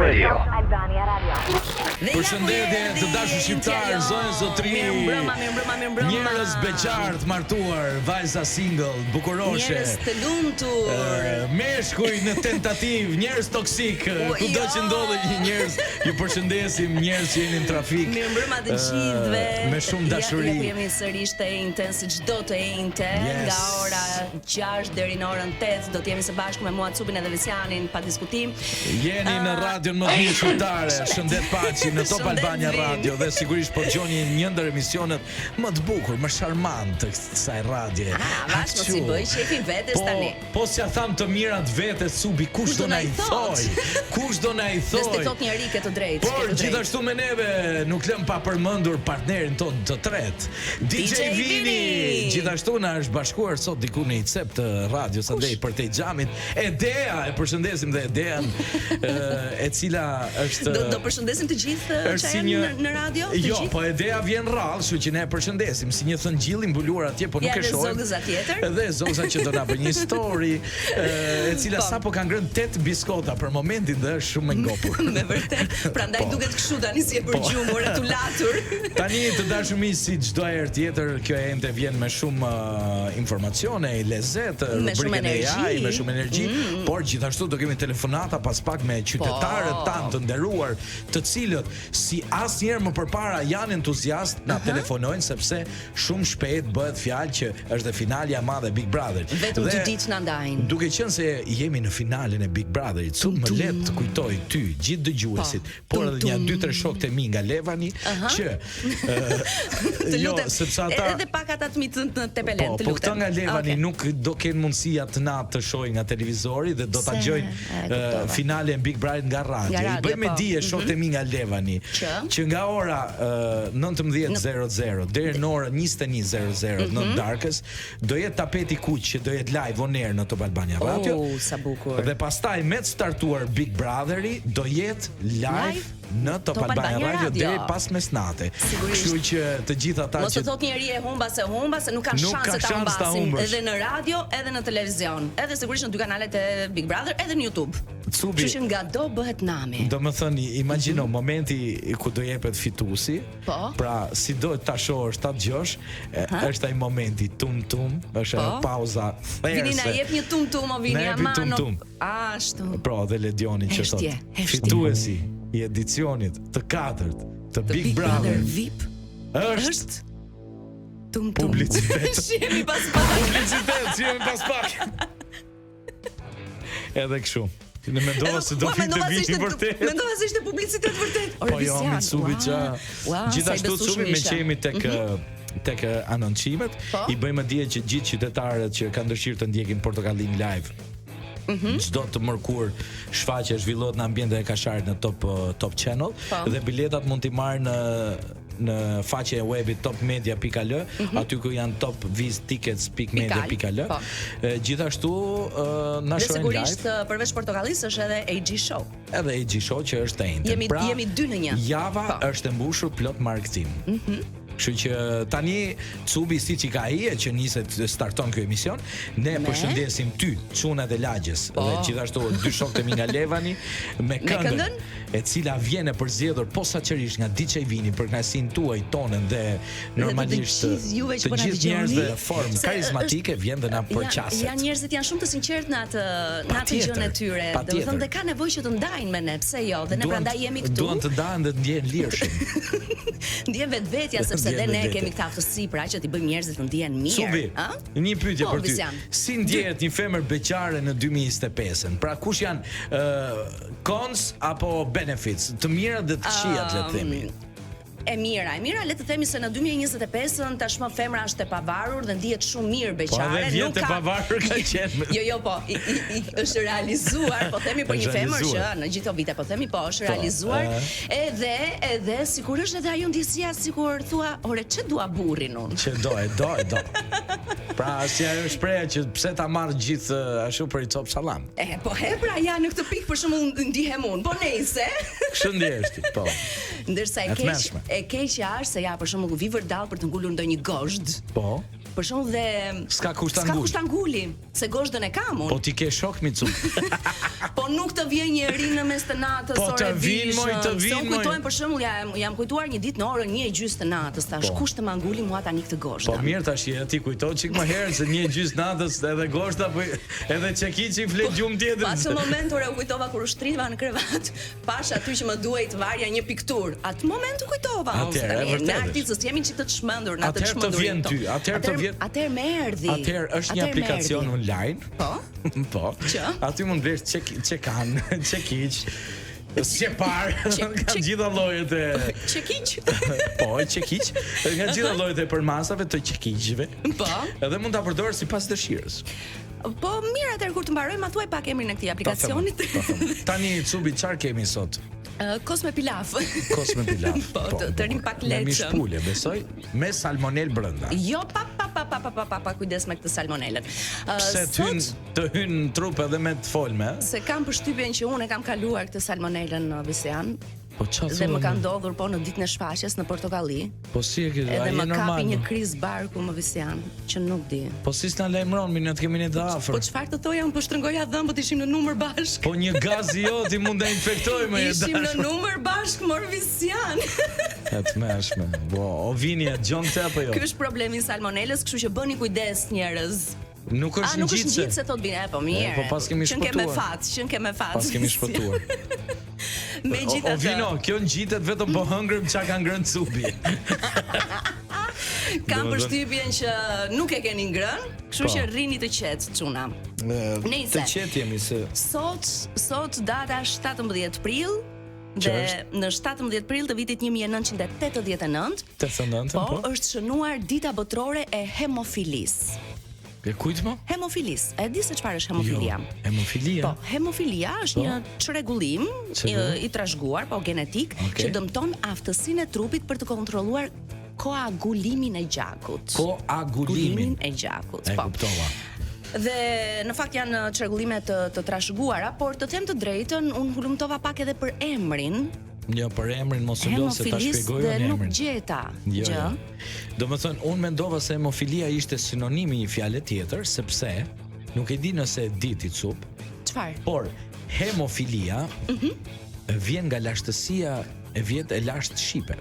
Radio. Albania Radio. Dhe Përshëndetje të dashur shqiptar, zonja zotri. Mirëmbrëma, mirëmbrëma, mirëmbrëma. Njerëz beqar të martuar, vajza single, bukuroshe. Njerëz të lumtur. Meshkuj në tentativë, njerëz toksik, kudo jo. që ndodhen njerëz, ju përshëndesim njerëz që jeni në trafik. Mirëmbrëma të gjithëve. Me shumë dashuri. Ja, ja ku jemi sërish të enjten, si çdo të enjte, Yes. nga ora 6 deri në orën 8 do të jemi së bashku me mua Cupin edhe Vesianin pa diskutim. Jeni në radion më të mirë shqiptare, shëndet paçi në Top Shëndet Albania vin. Radio dhe sigurisht po dëgjoni një ndër emisionet më të bukur, më sharmant të kësaj radie. Ah, vash mos i bëj qefin vetes Po, tani. po s'ja tham të mirat vetes Subi, kush do na i thoj? Kush do na i Dhe s'ti thoj? thot njeri ke të drejtë. Por ke të drejtë. gjithashtu me neve nuk lëm pa përmendur partnerin ton të tretë, DJ, DJ Vini. Vini. Gjithashtu na është bashkuar sot diku në një cep të radios andej për te xhamit. Edea, e përshëndesim dhe Edean, ë, e cila është Do do përshëndesim të gjithë eh, është që si janë një në, në radio, të Jo, gjithë. po Edea vjen rrallë, kështu që ne e përshëndesim si një thëngjill i mbuluar atje, po nuk Ja, e dhe shohim. zogëza tjetër. Edhe zogëza që do na bëj një story, ë, e cila Po. sapo ka ngrënë 8 biskota për momentin dhe është shumë e ngopur. Me vërtet. Prandaj Po. duket kështu tani si e përgjumur e tulatur. Tani të dashur miq, si çdo herë tjetër, kjo e ente vjen me shumë uh, informacione, lezet, Me shumë rubrikën e energji. Mm. AI, me shumë energji, por gjithashtu do kemi telefonata pas pak me qytetarët Po. tanë të nderuar, të cilët si asnjëherë më përpara janë entuziast, na telefonojnë sepse shumë shpejt bëhet fjalë që është dhe finalja e madhe e Big Brother. Vetëm Dhe dy ditë na ndajnë. Duke qenë se jemi në finalen e Big Brotherit, su më lehtë të kujtoj ty, gjithë dëgjuesit, Po, por tum, edhe një tum. dy tre shokë të mi nga Levani që ë, Të jo, lutem. sepse ata Edhe pak ata të mitën në Tepelen, Po, të po lutem. këta nga Levani Okej. nuk do kenë mundësi atë natë të shohin nga televizori dhe do ta Se, dëgjojnë e, ë, kuptova. finalen Big Brother nga radio. Nga I radio, bëj me po. dije shokët e mi nga Levani Që? që nga ora ë, 19:00 deri në orën 21:00 Mhm. në darkës do jetë tapeti kuq që do jetë live on air në Top Albania Radio. Oh, sa bukur. Dhe pastaj me të startuar Big Brotheri do jetë live, Live në Top, Top Albania Albania Radio, Radio. deri pas mesnate. Sigurisht. Kështu që të gjithë ata Mos që të thot njeri e humba se humba se nuk ka Nuk shanse ka ta shans ta humbasim humbësh. edhe në radio, edhe në televizion, edhe sigurisht në dy kanalet e Big Brother, edhe në YouTube. Cubi- Kështu që nga do bëhet nami. Do më thënë, imagjino momenti ku do jepet fituesi Mhm. Po. Pra, si do ta shohësh, ta dëgjosh e, Është ai momenti tum tum Është Po. ajo pauza therëse Vini na jep një tum tum o vini Na jepi aman. tum o- tum. Ashtu. Pra, dhe Ledioni që thot Heshtje, heshtje. Fituesi i edicionit të katërt Të The Big, Brother, VIP është është tum tum. Publicitet. Shihemi pas pak. Publicitet, si jemi pas pak Edhe kështu Në mendova se do Ua, vinte mendova se vini ishte- vërtet Mendova se ishte publicitet vërtet. Ore, Po jo, Visian, mi Cubi ua, që ua, sa i Gjithashtu besueshëm Cubi me ishe. që jemi tek tek anoncimet, Po. i bëjmë dije që gjithë qytetarët që kanë dëshirë të ndjekin Portokallin live Mhm. Çdo të mërkur shfaqja zhvillohet në ambientin e Kasharit në Top eh, Top Channel Po. dhe biletat mund t'i marrë në në faqen e webit topmedia.al, aty ku janë topviztickets.media.al. Mhm. Po. E, Gjithashtu eh, na Dhe shohin sigurisht live eh, përveç Portokallisë është edhe AG Show. edhe AG Show që është të enjten. Jemi- jemi dy në një. Java Po. është e mbushur plot marketing. Mhm. Kështu që tani Cubi siç i ka hije që niset starton ky emision, ne Me? përshëndesim ty, çunat e lagjes Po. dhe gjithashtu dy shokët e mi nga Levani me këngën, këngën? e cila vjen e përzgjedhur posaçërisht nga DJ Vini për kënaqësinë tuaj tonën dhe normalisht të gjithë juve që të po na gjithë dëgjoni, njerëzve në formë se karizmatike vjen dhe na Janë përqaset. janë njerëzit janë shumë të sinqertë në atë në atë Patjetër, gjën e tyre. patjetër. Domethënë dhe ka nevojë që të ndajnë me ne, pse jo? Dhe ne Duan- prandaj jemi këtu. Duan të ndahen dhe të ndjehen lirshëm. Ndjen vetvetja sepse dhe Ndjen ne vetvetja. kemi këtë aftësi pra që t'i bëjmë njerëzit të ndjehen mirë. Subi, ë? një pyetje Po, për ty. Visian. Si ndjehet një femër beqare në 2025-ën? Pra kush janë ë cons apo benefits, të mirat dhe të këqijat le të themi. E mira, e mira le të themi se në 2025-ën tashmë femra është e pavarur dhe ndihet shumë mirë Po beqare, edhe vjet e pavarur ka qenë. Jo, jo, po, i, i, i, është realizuar, po themi për një Është femër që realizuar. në gjithë këto vite, po themi po, është Po, realizuar. ë. Edhe edhe sikur është edhe ajo ndjesia sikur thua, "Ore, ç'e dua burrin unë?" Që do, e do, e do. Pra është ajo shpreha që pse ta marr gjithë ë, ashtu për i cop sallam. E, po he pra ja në këtë pikë për shembull ndihem unë. Po nejse. Kështu ndjehesh ti, po. Ndërsa e E keq tmerrshme. e keqja është se ja për shembull vi vërdall për të ngulur ndonjë gozhd. Po. Për shembull dhe S'ka kush ta S'ka ngul. kush ta nguli, se gozhdën e kam unë. Po ti ke shok mi cup. Po nuk të vjen njeri në mes të natës, Po të ore vin, moj, të vishën. Se vin, unë moj. kujtojmë për shembull, jam jam kujtuar një ditë në orën 1:30 të natës, thash Po. kush të ma nguli mua tani këtë gozhdën. Po mirë tash je ti kujto çik më herët se një gjys natës edhe gozhda po edhe çekiçi flet gjumë tjetër. Po atë moment ore u kujtova kur u shtriva në krevat, pash aty që më duhej të varja një pikturë. Atë moment u kujtova. unë, se Atëherë, e tani, vërtetë Ne është. artistët jemi çik të çmendur në atë Atëherë të çmendurinë vjen tonë. ty, atëherë të vjen- Atëherë më erdhi. Atëherë është një Atëherë më aplikacion erdhi. online. Po. po. Që? Aty mund blesh çek çekan, çekiç, Sqepar, nga çek- gjitha llojet e Çekiç. po, çekiç, nga gjitha llojet e përmasave të çekiçve. Po. Edhe mund ta përdorësh sipas dëshirës. Po mirë atëherë kur të mbaroj ma thuaj pak emrin e këtij Ta them, aplikacionit. ta them. Tani Cubi çfarë kemi sot? Ë, Kosme pilaf. Kosme pilaf. Po, të, të rim pak Me mish lehtëshëm. pule, besoj, me salmonel brenda. Jo, pa pa pa pa pa pa pa, pa kujdes me këtë salmonelën. Ë, Pse të hyn të hyn në trup edhe me të folme? ë? se kam përshtypjen që unë e kam kaluar këtë salmonelën në Visian Po çfarë dhe më thua? ka ndodhur po në ditën e shfaqjes në Portokalli. Po si e ke? Edhe A je më kapi normal? një krizë barku më Visian, që nuk di. Po si s'na lajmëron, mi ne të kemi ne të afër. Po çfarë të thoja, unë po shtrëngoja dhëmbët, ishim në numër bashk. Po një gaz i joti mund ta infektoj më e Ishim në dashur. numër bashk, mor Visian. E të mëshme. Po, o vini e dëgjon këtë apo jo? Ky është problemi i salmonelës, kështu që bëni kujdes njerëz. Nuk A është nuk është ngjitëse. ngjitëse thot Bine, e, po mirë. E, po pas kemi Qen ke me shpëtuar. fat, qen ke me fat. Pas kemi shpëtuar. O, o Megjithatë, vino, kjo ngjitet vetëm po hëngrëm çka ka ngrënë cubi. kam Domethënë- përshtypjen që nuk e keni ngrënë, kështu Po. që rrini të qetë çuna. Nejse. Të qetë jemi se Sot, sot data 17 prill Që dhe është? në 17 prill të vitit 1989, 89 po, po. është shënuar dita botërore e hemofilisë. E kujt më? Hemofilis. E di se çfarë është hemofilia? Jo, hemofilia. Po, hemofilia është Po. një çrregullim i, Çrregullim? i trashëguar, po genetik, Okej. që dëmton aftësinë e trupit për të kontrolluar koagulimin e gjakut. Koagulimin. e gjakut. E Po. kuptova. Dhe në fakt janë çrregullime të të trashëguara, por të them të drejtën, unë hulumtova pak edhe për emrin Jo, për emrin mos u lodh se ta hemofilis shpjegoj dhe unë nuk emrin. gjeta Jo, gjë. jo. Do më thënë, unë mendova se hemofilia ishte sinonimi i një fjale tjetër, sepse nuk e di nëse e di ti cup, Çfarë? por hemofilia Mhm. vjen nga lashtësia e vjet e lashtë shqipe.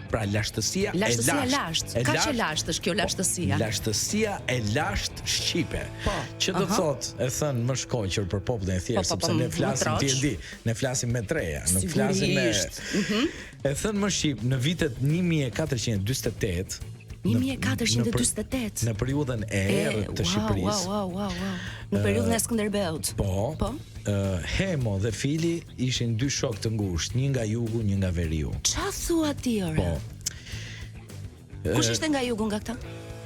Pra lashtësia e Lashtësia e lashtë. lashtë. Kaq e lashtë është kjo lashtësia. Po, lashtësia e lashtë shqipe. Po, Që do aha. thotë, e thënë më shkoqër për popullin e thjeshtë, Po, po, po, sepse ne më flasim ti e troç. di, ne flasim me treja, nuk flasim me Sigurisht. Mhm. E thënë më shqip, në vitet 1448, në- 1448. në periudhën e errët të wow, Shqipërisë. Wow, wow, wow, wow. Në periudhën e Skënderbeut. Po. Po. ë, Hemo dhe Fili ishin dy shokë të ngushtë, një nga jugu, një nga veriu. Ça thua ti ore? Po. Kush ishte nga jugu nga këta?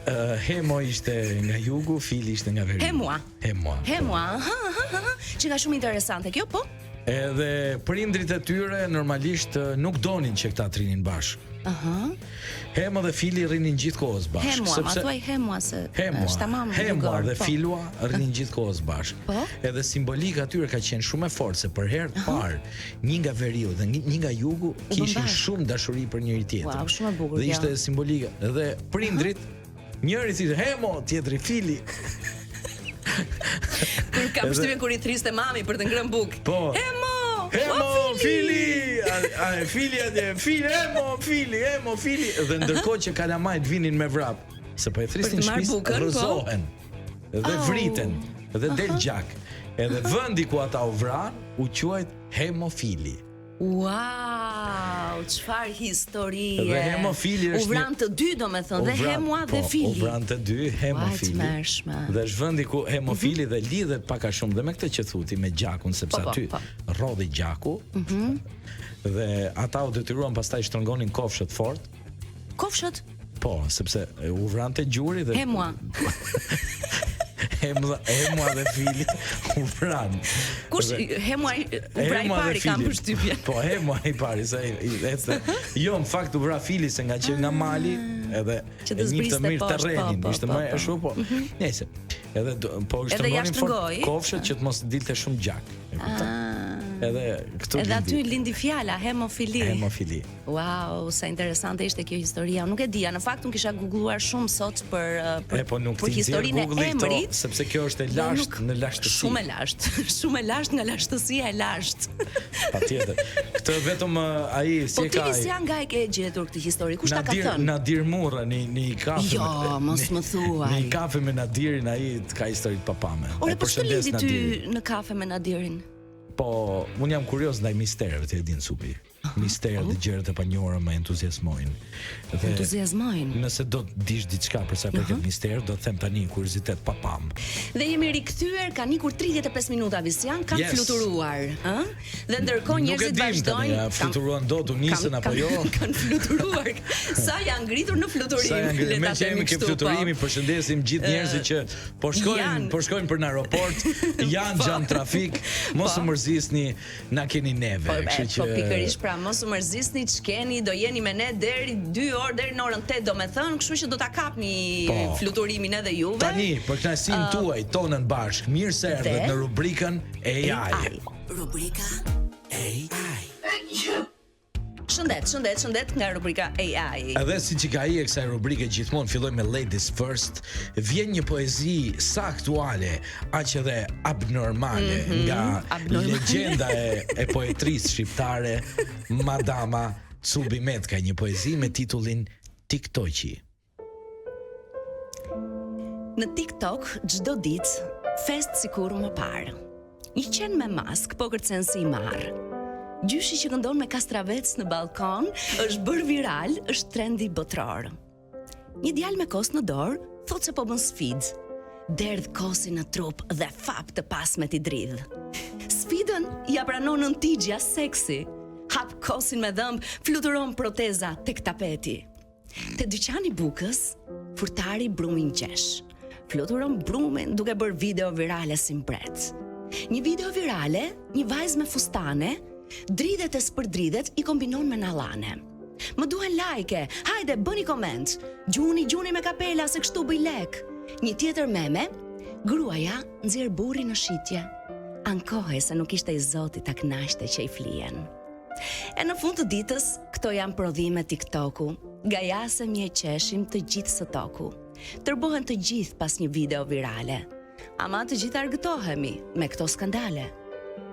Ë, Hemo ishte nga jugu, Fili ishte nga veriu. Hemua. Hemua. po. Hemua, aha, aha, aha. Që nga shumë interesante kjo, po? Edhe prindrit e tyre normalisht ë, nuk donin që këta të rrinin bashkë. Aha. Hemo dhe Fili rrinin gjithkohës bashkë, Hemua, ma thuaj Hemua se Hemua, është tamam Hemua jugor, dhe po. Filua rrinin gjithkohës bashkë. Po? Edhe simbolika atyre ka qenë shumë e fortë se për herë të parë, një nga veriu dhe një, një nga jugu bën kishin bashkë. shumë dashuri për njëri tjetrin. Ua, shumë e bukur Dhe kjo. ishte simbolika. Dhe prindrit njëri thoshte Hemo, tjetri Fili. Kur kam përshtypjen kur i thriste mami për të ngrënë bukë. Po. Hemo! Hemo, O, Fili! A, a, fili atje, Fili, Hemo, Fili, Hemo, Fili. Dhe ndërkohë që kalamajt vinin me vrap, se po e thrisnin Për të marrë shtëpisë, bukën, po. rrëzohen. Dhe Au. vriten, dhe del gjak. Edhe vendi ku ata u vran u quajt hemofili. Wow, çfarë historie. Dhe hemofili është U vran të dy, domethënë, U dhe vran- Hemua dhe po, Fili. U vran të dy hemofili. Ua, e tmerrshme. Dhe është vendi ku hemofili dhe lidhet pak a shumë dhe me këtë që thuti me gjakun sepse Po, po, aty po. rrodhi gjaku. Dhe ata u detyruan pastaj shtrëngonin kofshët fort. Kofshët? Po, sepse u vrante gjuri dhe Hemua. Hemua, Hemua dhe Fili u vran. Kush Dhe- Hemua i- u vra i Hemua dhe pari kam Fili. përshtypjen. Po Hemua i pari se i- i ecte. Jo, në fakt u vra Fili se nga që nga mali edhe Ah. Që e të njihte zbriste mirë poshtë, terrenin, po, po, ishte po, më po. ashtu po. Nëse edhe do- po Edhe shtrëngonin ja fort shtrëngoi. kofshët që të mos dilte shumë gjak. E kupton? Ah. Edhe këtu Edhe aty lindi fjala hemofili. Hemofili. Wow, sa interesante ishte kjo historia. Unë nuk e dija. Në fakt unë kisha googluar shumë sot për eh, për, E po nuk për t'i nxjerr historinë e Google-i këto, emrit. sepse kjo është e Dhe lashtë nuk- në lashtësi. Shumë e lashtë, shumë e lashtë nga lashtësia e lashtë. Patjetër. Këtë vetëm uh, ai si Po e ti ka ai? Visian nga e ke gjetur këtë histori? Kush ta ka Nadir, thënë? Nadir Murra në një kafe. Jo, me- mos në- më thuaj. Në një kafe me Nadirin ai të ka histori të papame. Ore, E po ç'të përshëndes lidhi ty Nadirin. në kafe me Nadirin? Po, unë jam kurioz ndaj mistereve, ti e din supi. Misteret dhe gjërat e panjohura më entuziazmojnë. Dhe Entuziazmojnë. Nëse do të dish diçka për sa i përket mister, do të them tani kuriozitet pa pam. Dhe jemi rikthyer, kanë ikur 35 minuta Visian, kanë Yes. fluturuar, ë? Dhe ndërkohë Nuk e njerëzit dim tani, vazhdojnë a fluturuan dot, u nisën kanë- apo kanë- jo? Kanë fluturuar. Sa janë ngritur në fluturim? Sa janë le ngritur, ta me që themi jemi ke kështu, po. fluturimi, përshëndesim gjithë njerëzit që po shkojnë, janë. po shkojnë për në aeroport, janë Po. gjatë trafik, mos Po. u mërzisni, na keni neve, Po, e, kështu që po pikërisht pra mos u mërzisni ç'keni, do jeni me ne deri 2 orë deri në orën 8 domethënë, kështu që do ta kapni Po. fluturimin edhe juve. Tani, për kënaqësinë tuaj, tonën bashk, mirë se erdhët dhe- në rubrikën AI. AI. Rubrika AI. Shëndet, shëndet, shëndet nga rubrika AI. Edhe si që ka i e kësaj rubrike gjithmonë filloj me Ladies First, vjen një poezi sa aktuale, aq edhe abnormale mm -hmm, nga abnormale. legjenda e, e poetrisë shqiptare, Madama Cubi Metka, një poezi me titullin TikToki. Në TikTok çdo ditë fest sikur më parë. Një qen me mask po kërcen si i marr. Gjyshi që këndon me kastravec në balkon është bërë viral, është trendi botror. Një djalë me kos në dorë thotë se po bën sfidë. Derdh kosin në trup dhe fap të pasme t'i dridh. Sfidën ja pranon nëntigja seksi. Hap kosin me dhëmb, fluturon proteza tek tapeti. Te dyqani bukës, furtari brumin qesh. Fluturon brumin duke bërë video virale si mbret. Një video virale, një vajzë me fustane, dridhet e spërdridhet i kombinon me nallane. Më duhen like, hajde bëni koment. Gjuni, gjuni me kapela se kështu bëj lek. Një tjetër meme, gruaja nxjerr burrin në shitje. Ankohej se nuk ishte i zoti ta kënaqte që i flien. E në fund të ditës, këto janë prodhime TikToku. Gajasemi e qeshim të gjithë së toku. Tërbohen të gjithë pas një video virale. Ama të gjithë argëtohemi me këto skandale.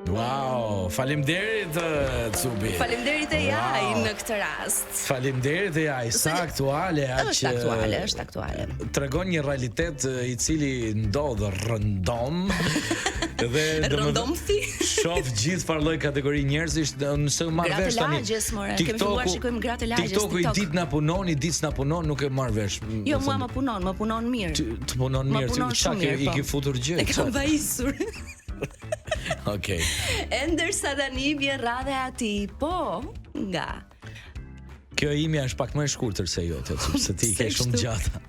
Wow, faleminderit eh, Cubi. Faleminderit AI Wow. në këtë rast. Faleminderit AI, sa aktuale aq Është aktuale, është aktuale. tregon një realitet eh, i cili ndodh rëndom dhe domethënë- Rëndom thi. Shoh gjithë farë lloj kategori njerëzish, dhe nëse u marr Gratë vesh tani. lagjes, more, kemi filluar shikojmë gratë e lagjes, TikToku i TikTok. ditë na punon, i ditë s'na punon, nuk e marr vesh. M- Jo, më mua thënë, më punon, më punon mirë. Ty, të punon Më mirë, ty punon çka shumë ke mirë, i po. ke futur gjë. E kam qa? vajisur. Okej. E ndërsa tani vjen rradha e atij, po, nga. Kjo imja është pak më e shkurtër se jote, sepse ti i ke Pse shumë kështu? gjata.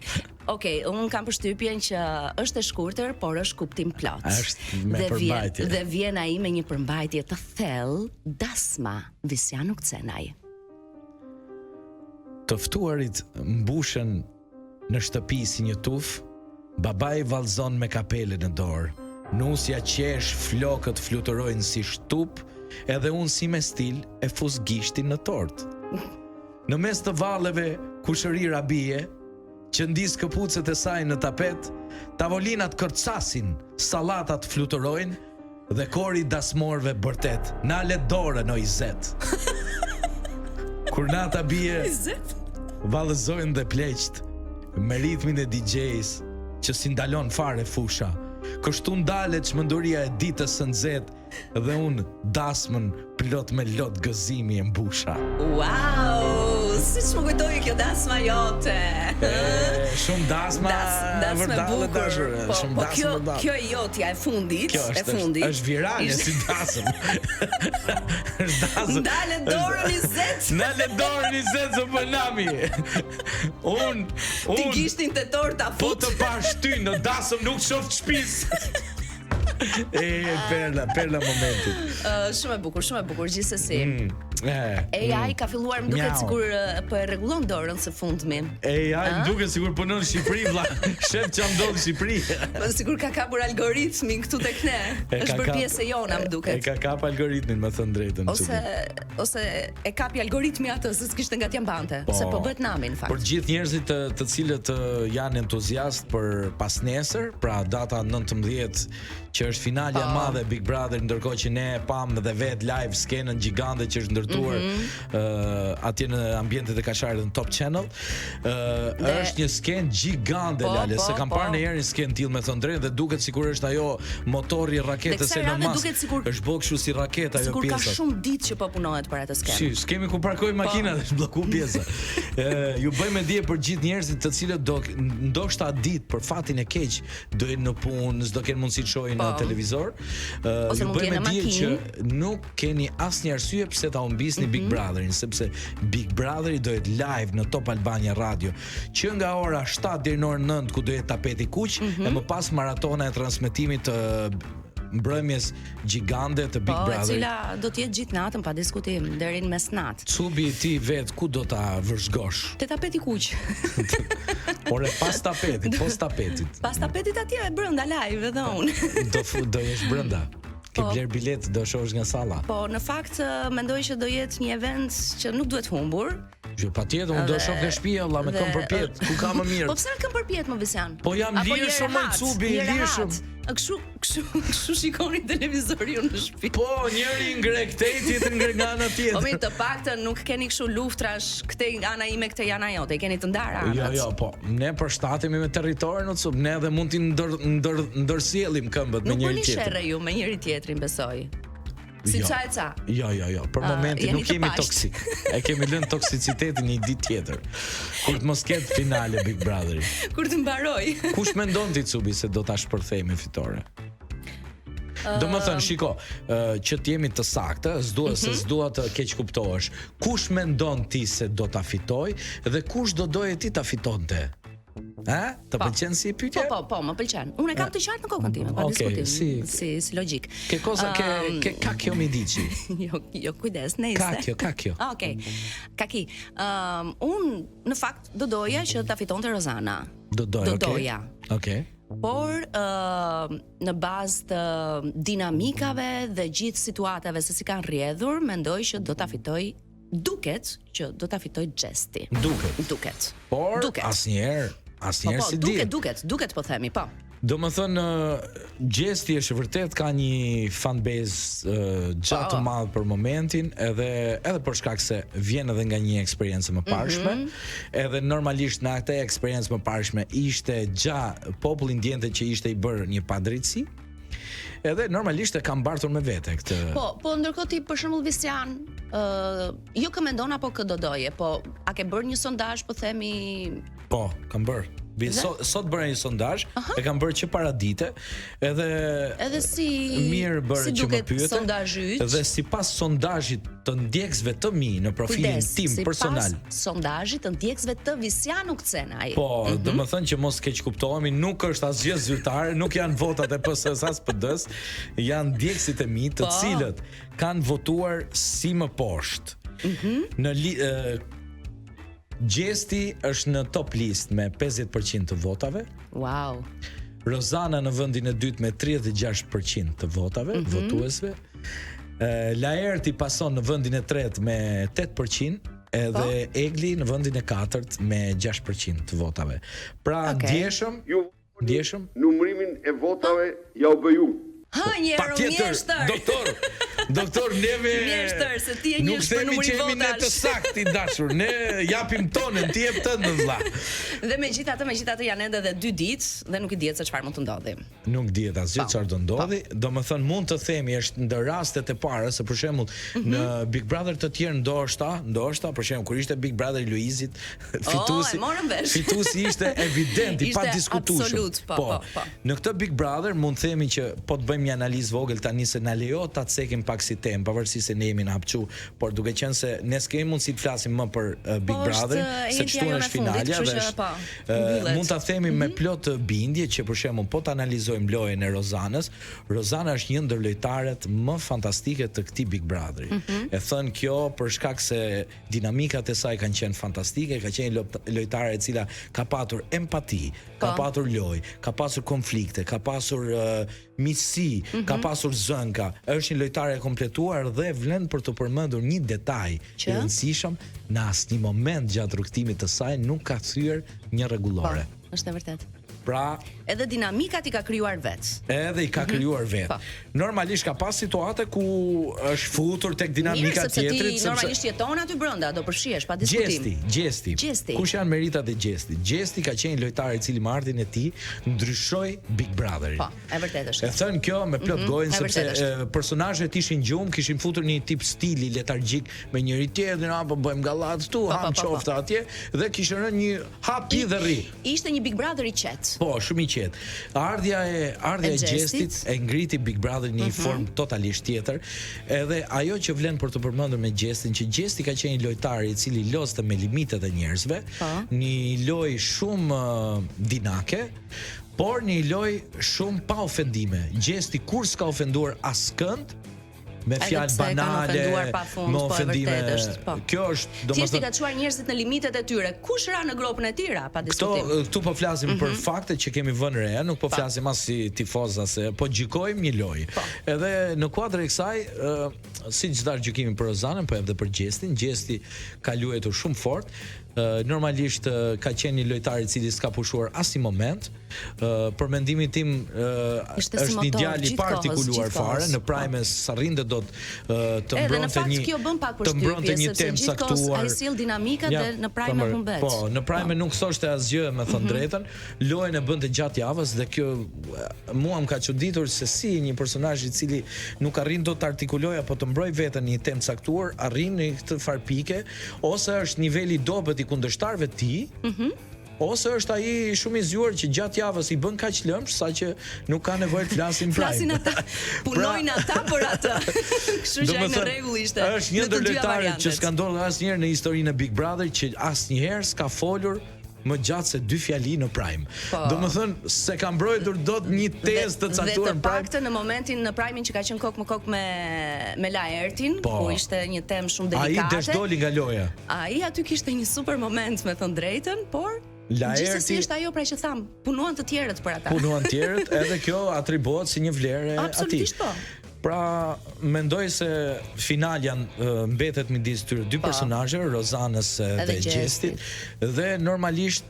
Okej, un kam përshtypjen që është e shkurtër, por është kuptim plot. Është me dhe vjen, përmbajtje. dhe vjen ai me një përmbajtje të thellë, dasma Visianuk Cenaj. Të ftuarit mbushen në shtëpi si një tuf, babai vallzon me kapele në dorë. Nusja qesh, flokët fluturojnë si shtup, edhe unë si me stil e fus gishtin në tort. Në mes të valleve, kushërira bie, që ndis këpucët e saj në tapet, tavolinat kërcasin, sallatat fluturojnë dhe kori i dasmorëve bërtet. Nale dorën o Izet. Kur nata bie, Izet? vallëzojnë dhe pleqt me ritmin e DJ-s që si ndalon fare fusha. Kështu ndalet çmenduria e ditës së nxehtë dhe unë dasmën plot me lot gëzimi e mbusha. Wow, siç më kujtoi kjo dasma jote. E, shumë dasma Das, dasmë e vërdallë bukur. dashur, Po, shumë po dasmë kjo vërdallë. kjo e jotja e fundit, Kjo është e fundit. është, është virale Ishte- si dasëm. është dasëm. Ndale dorën Izet. Ndale dorën Izet zë për nami. Un, Ti un gishtin te torta Po fut. të pash ty në dasëm nuk shoh të shtëpisë. E perla, perla momentit. Ë shumë e bukur, shumë e bukur gjithsesi. Mm, e, AI mm. ka filluar më duket sikur po e rregullon dorën së fundmi. AI më duket sikur punon në Shqipëri vlla. Shef ça ndodh në Shqipëri. Po sikur ka kapur algoritmin këtu tek ne. Është bërë pjesë e jona më duket. E ka kap algoritmin, me thënë drejtën. Ose ose e kapi algoritmi atë se s'kishte nga t'ia mbante, po, se po bëhet nami në fakt. Për gjithë njerëzit të, të cilët janë entuziast për pasnesër, pra data 19 që është finalja e po. madhe e Big Brother, ndërkohë që ne e pamë dhe vet live skenën gjigante që është ndërtuar mm -hmm. uh, atje në ambientet e Kasharit në Top Channel. Ë uh, dhe... është një skenë gjigante po, Lale, po, s'e kam po. parë ndonjëherë një skenë tillë me thënë drejtën dhe duket sikur është ajo motori i raketës e Elon Musk. Sikur, është bërë kështu si raketë ajo pjesa. Sikur ka shumë ditë që po punohet për atë skenë. Si, s'kemi ku parkojmë po. makinat, është blloku pjesa. Ë, ju bëj me dije për gjithë njerëzit të cilët do ndoshta atë ditë për fatin e keq do jenë në punë, s'do kenë mundësi të shohin në po. televizor. Ë, ju bëj me dije që nuk keni asnjë arsye pse ta humbisni mm -hmm. Big mhm. Brotherin, sepse Big Brotheri do jetë live në Top Albania Radio, që nga ora 7 deri në orën 9 ku do jetë tapeti kuq, mm -hmm. e më pas maratona e transmetimit të mbrëmjes gjigande të Big po, Brotherit. Po, e cila do të jetë gjithë natën pa diskutim deri në mesnatë. Cubi ti vet ku do ta vëzhgosh? Te tapeti kuq. Ore pas tapetit, pos tapetit. Pas tapetit atje brenda live edhe unë. do do jesh brenda. Ke po. bler biletë, do shohësh nga salla. Po, në fakt mendoj që do jetë një event që nuk duhet humbur. Jo, patjetër, unë do shoh nga shtëpia valla me këmbë përpjetë. Ku ka më mirë? Po pse me këmbë përpjetë mo Visian? Po jam lirshëm moj cubi, lirshëm. Kështu, kështu, kështu shikoni televizor ju në shtëpi. Po, njëri ngre këtej, tjetri ngre nga ana tjetër. Po mirë, të paktën nuk keni kështu luftrash këtej nga ana ime, këtej ana jote, i keni të ndara anët. Jo, jo, po. Ne përshtatemi me territorin o cub, ne edhe mund t'i ndër ndër ndërsjellim këmbët me njëri tjetrin. Nuk bëni sherre ju me njëri tjetrin, besoj. Si jo. ca e ca. Jo, jo, jo. Për momentin nuk jemi toksik. E kemi lënë toksicitetin një ditë tjetër. Kur të mos ketë finale Big Brother. Kur të mbaroj. Kush mendon ti Cubi se do ta shpërthej me fitore? Domethënë, shiko, që të jemi të saktë, s'dua mm -hmm. se mhm. s'dua të keqkuptohesh. Kush mendon ti se do ta fitoj dhe kush do doje ti ta fitonte? A? Të po. pëlqen si pyetje? Po, po, po, më pëlqen. Unë e kam të qartë në kokën time, pa okay, diskutim. Si, si, si logjik. Che cosa um, che che cacchio mi dici? jo, jo, kujdes, nejse. Cacchio, cacchio. Ah, okay. Kaki. Um, unë në fakt do doja që ta fitonte Rozana. Do doja, do doja. Okej. Okay. Por uh, në bazë të dinamikave dhe gjithë situatave se si kanë rrjedhur, mendoj që do ta fitoj duket që do ta fitoj Gjesti. Duket. Duket. Por duket. asnjëherë, asnjëherë po, po, si di. Duket, duket, duket po themi, po. Domethënë Gjesti është vërtet ka një fanbase uh, gjatë të po. madh për momentin, edhe edhe për shkak se vjen edhe nga një eksperiencë e mëparshme, mm -hmm. edhe normalisht në atë eksperiencë mëparshme ishte gja populli ndjente që ishte i bërë një padrejtësi. Edhe normalisht e kam bartur me vete këtë. Po, po ndërkohë ti për shembull Visian, ë uh, jo kë mendon apo kë do doje, po a ke bërë një sondazh, po themi Po, kam bërë. Bi, so, sot bëra një sondazh, e kam bërë që para dite, edhe edhe si mirë bëre si që më pyete. Sondazhi yt. Dhe sipas sondazhit të ndjekësve të mi në profilin Kujdes, tim personal. Sipas sondazhit të ndjekësve të Visian Ukcenaj. Po, mm -hmm. domethënë që mos keqkuptohemi, nuk është asgjë zyrtare, nuk janë votat e PS-s as PD-s, janë ndjekësit e mi të po. cilët kanë votuar si më poshtë. Mm -hmm. Në li, e, Gjesti është në top list me 50% të votave. Wow. Rozana në vendin e dytë me 36% të votave, mm -hmm. votuesve. Laerti pason në vendin e tretë me 8% edhe po? Egli në vendin e katërt me 6% të votave. Pra okay. ndjeshëm, ju ndjeshëm numrimin e votave jua bëj unë. Ha një herë mjeshtër. Doktor, doktor neve mjeshtër se ti e njeh për numrin votash. Nuk themi që jemi ne të saktë i dashur. Ne japim tonën, ti jep tëndën vëlla. Dhe megjithatë, megjithatë janë ende edhe dy ditë dhe nuk i dihet se çfarë mund të ndodhi. Nuk dihet asgjë po. çfarë do ndodhi. Po. Domethënë mund të themi është ndër rastet e para se për shembull mm -hmm. në Big Brother të tjerë ndoshta, ndoshta për shembull kur ishte Big Brother i Luizit, fituesi oh, fituesi ishte evident i padiskutueshëm. Absolut, po, po, po, po. Në këtë Big Brother mund të themi që po të bëjmë një analizë vogël tani se na lejo ta cekim pak. pak si temë, pavarësisht se ne jemi në Hapçu, por duke qenë se ne s'kemi mundësi të flasim më për uh, Big Po, Brother, është, se e çtu jonë e është fundit, finalja kështu dhe që, është po, ë, mbyllet. Mhm. mund ta themi me plot bindje që për shembull po të analizojmë lojën e Rozanës, Rozana është një ndër lojtaret më fantastike të këtij Big Brotheri. Mhm. E thënë kjo për shkak se dinamikat e saj kanë qenë fantastike, ka qenë një lojtare e cila ka patur empati, ka Po. patur lojë, ka pasur konflikte, ka pasur uh, miqësi, mm Mhm. -hmm. ka pasur zënka. Është një lojtare e kompletuar dhe vlen për të përmendur një detaj Që? i rëndësishëm, në asnjë moment gjatë rrugëtimit të saj nuk ka thyer një rregullore. Po, është e vërtetë. Pra, Edhe dinamikat i ka krijuar vet. edhe i ka krijuar vetë. Po. Normalisht ka pas situate ku është futur tek Mirë, dinamika sepse ti tjetrit, normalisht jeton aty brenda, do përshihesh pa diskutim. Gjesti, Gjesti. Gjesti. Kush janë meritat e Gjestit? Gjesti ka qenë lojtar i cili me artin e tij ndryshoi Big Brotherin. Po, e vërtetë është. E thënë kjo me plot gojën e sepse vërtetë është. e, personazhet ishin gjumë, kishin futur një tip stili letargjik me njëri tjetrin, apo bëjmë gallat këtu, Po, ham po, po, po. qofta atje dhe kishin rënë një hapi dhe rri. Ishte një Big Brother i qetë. Po, shumë i qetë. Ardhja e ardhja E e Gjestit. Gjestit e ngriti Big Brother në një formë totalisht tjetër. Edhe ajo që vlen për të përmendur me Gjestin, që Gjesti ka qenë një lojtar i cili lozte me limitet e njerëzve, Po. një lojë shumë ë, dinake, por një lojë shumë pa ofendime. Gjesti kur s'ka ofenduar askënd me Edhe fjalë pse e kanë banale, ofenduar pa fund, me po, e ofendime. vërtetë është, po. Kjo është, Thjesht i domethënë, ka çuar njerëzit në limitet e tyre. Kush ra në gropën e tij ra, pa Këto diskutim. Mhm. këtu po flasim për fakte që kemi vënë re, nuk po flasim as si tifoz as se po gjykojmë një lojë. Po. Edhe në kuadër e kësaj, ë, siç dhar gjykimin për Rozanën, po edhe për Gjestin, Gjesti ka luajtur shumë fort. Ë, normalisht ë, ka qenë një lojtar i cili s'ka pushuar asnjë moment. Ë, për mendimin tim ë, Ishte si është një motor, djalë i gjithë pa kohës, artikuluar gjithë fare, kohës. në prime s'arrinte dot ë, të Edhe në mbronte fakt një kjo bën pak të mbronte përshtypje një sepse temë gjithë kohës caktuar. ai sjell dinamikat Ja, dhe në prime po, humbet. Po, në prime nuk thoshte asgjë, me Mhm. thënë drejtën. Lojën e bënte gjatë javës dhe kjo e, mua më ka çuditur se si një personazh i cili nuk arrin dot të artikulojë apo të mbrojë veten në një temë caktuar, arrin në këtë far pike, ose është niveli i dobët i kundërshtarëve të tij, Mhm. Ose është ai shumë i zgjuar që gjatë javës i bën kaq lëmsh sa që nuk ka nevojë të flasin prime. Flasin ata, punojnë ata për atë. Kështu që Do ai më në thënë, rregull ishte. Është një në të ndër dyja lojtarët që variantet. s'ka ndodhur asnjëherë në historinë e Big Brother që asnjëherë s'ka folur më gjatë se dy fjali në prime. Po. Do më thënë se ka mbrojtur dot një tezë të Dhe caktuar të në prime. paktën në momentin në prime-in që ka qenë kokë më kokë me me Laertin, Po. ku ishte një temë shumë Ai delikate. desh doli nga loja. Ai aty kishte një super moment, me thënë drejtën, por Laerti- gjithsesi është ajo pra që tham, punuan të tjerët për ata. Punuan tjerët, edhe kjo atribuohet si një vlerë e atij. Absolutisht po. Pra, mendoj se finalja ë, mbetet midis tyre dy personazheve, Rozanës e, Po. Edhe dhe Gjestit. Gjestit, dhe normalisht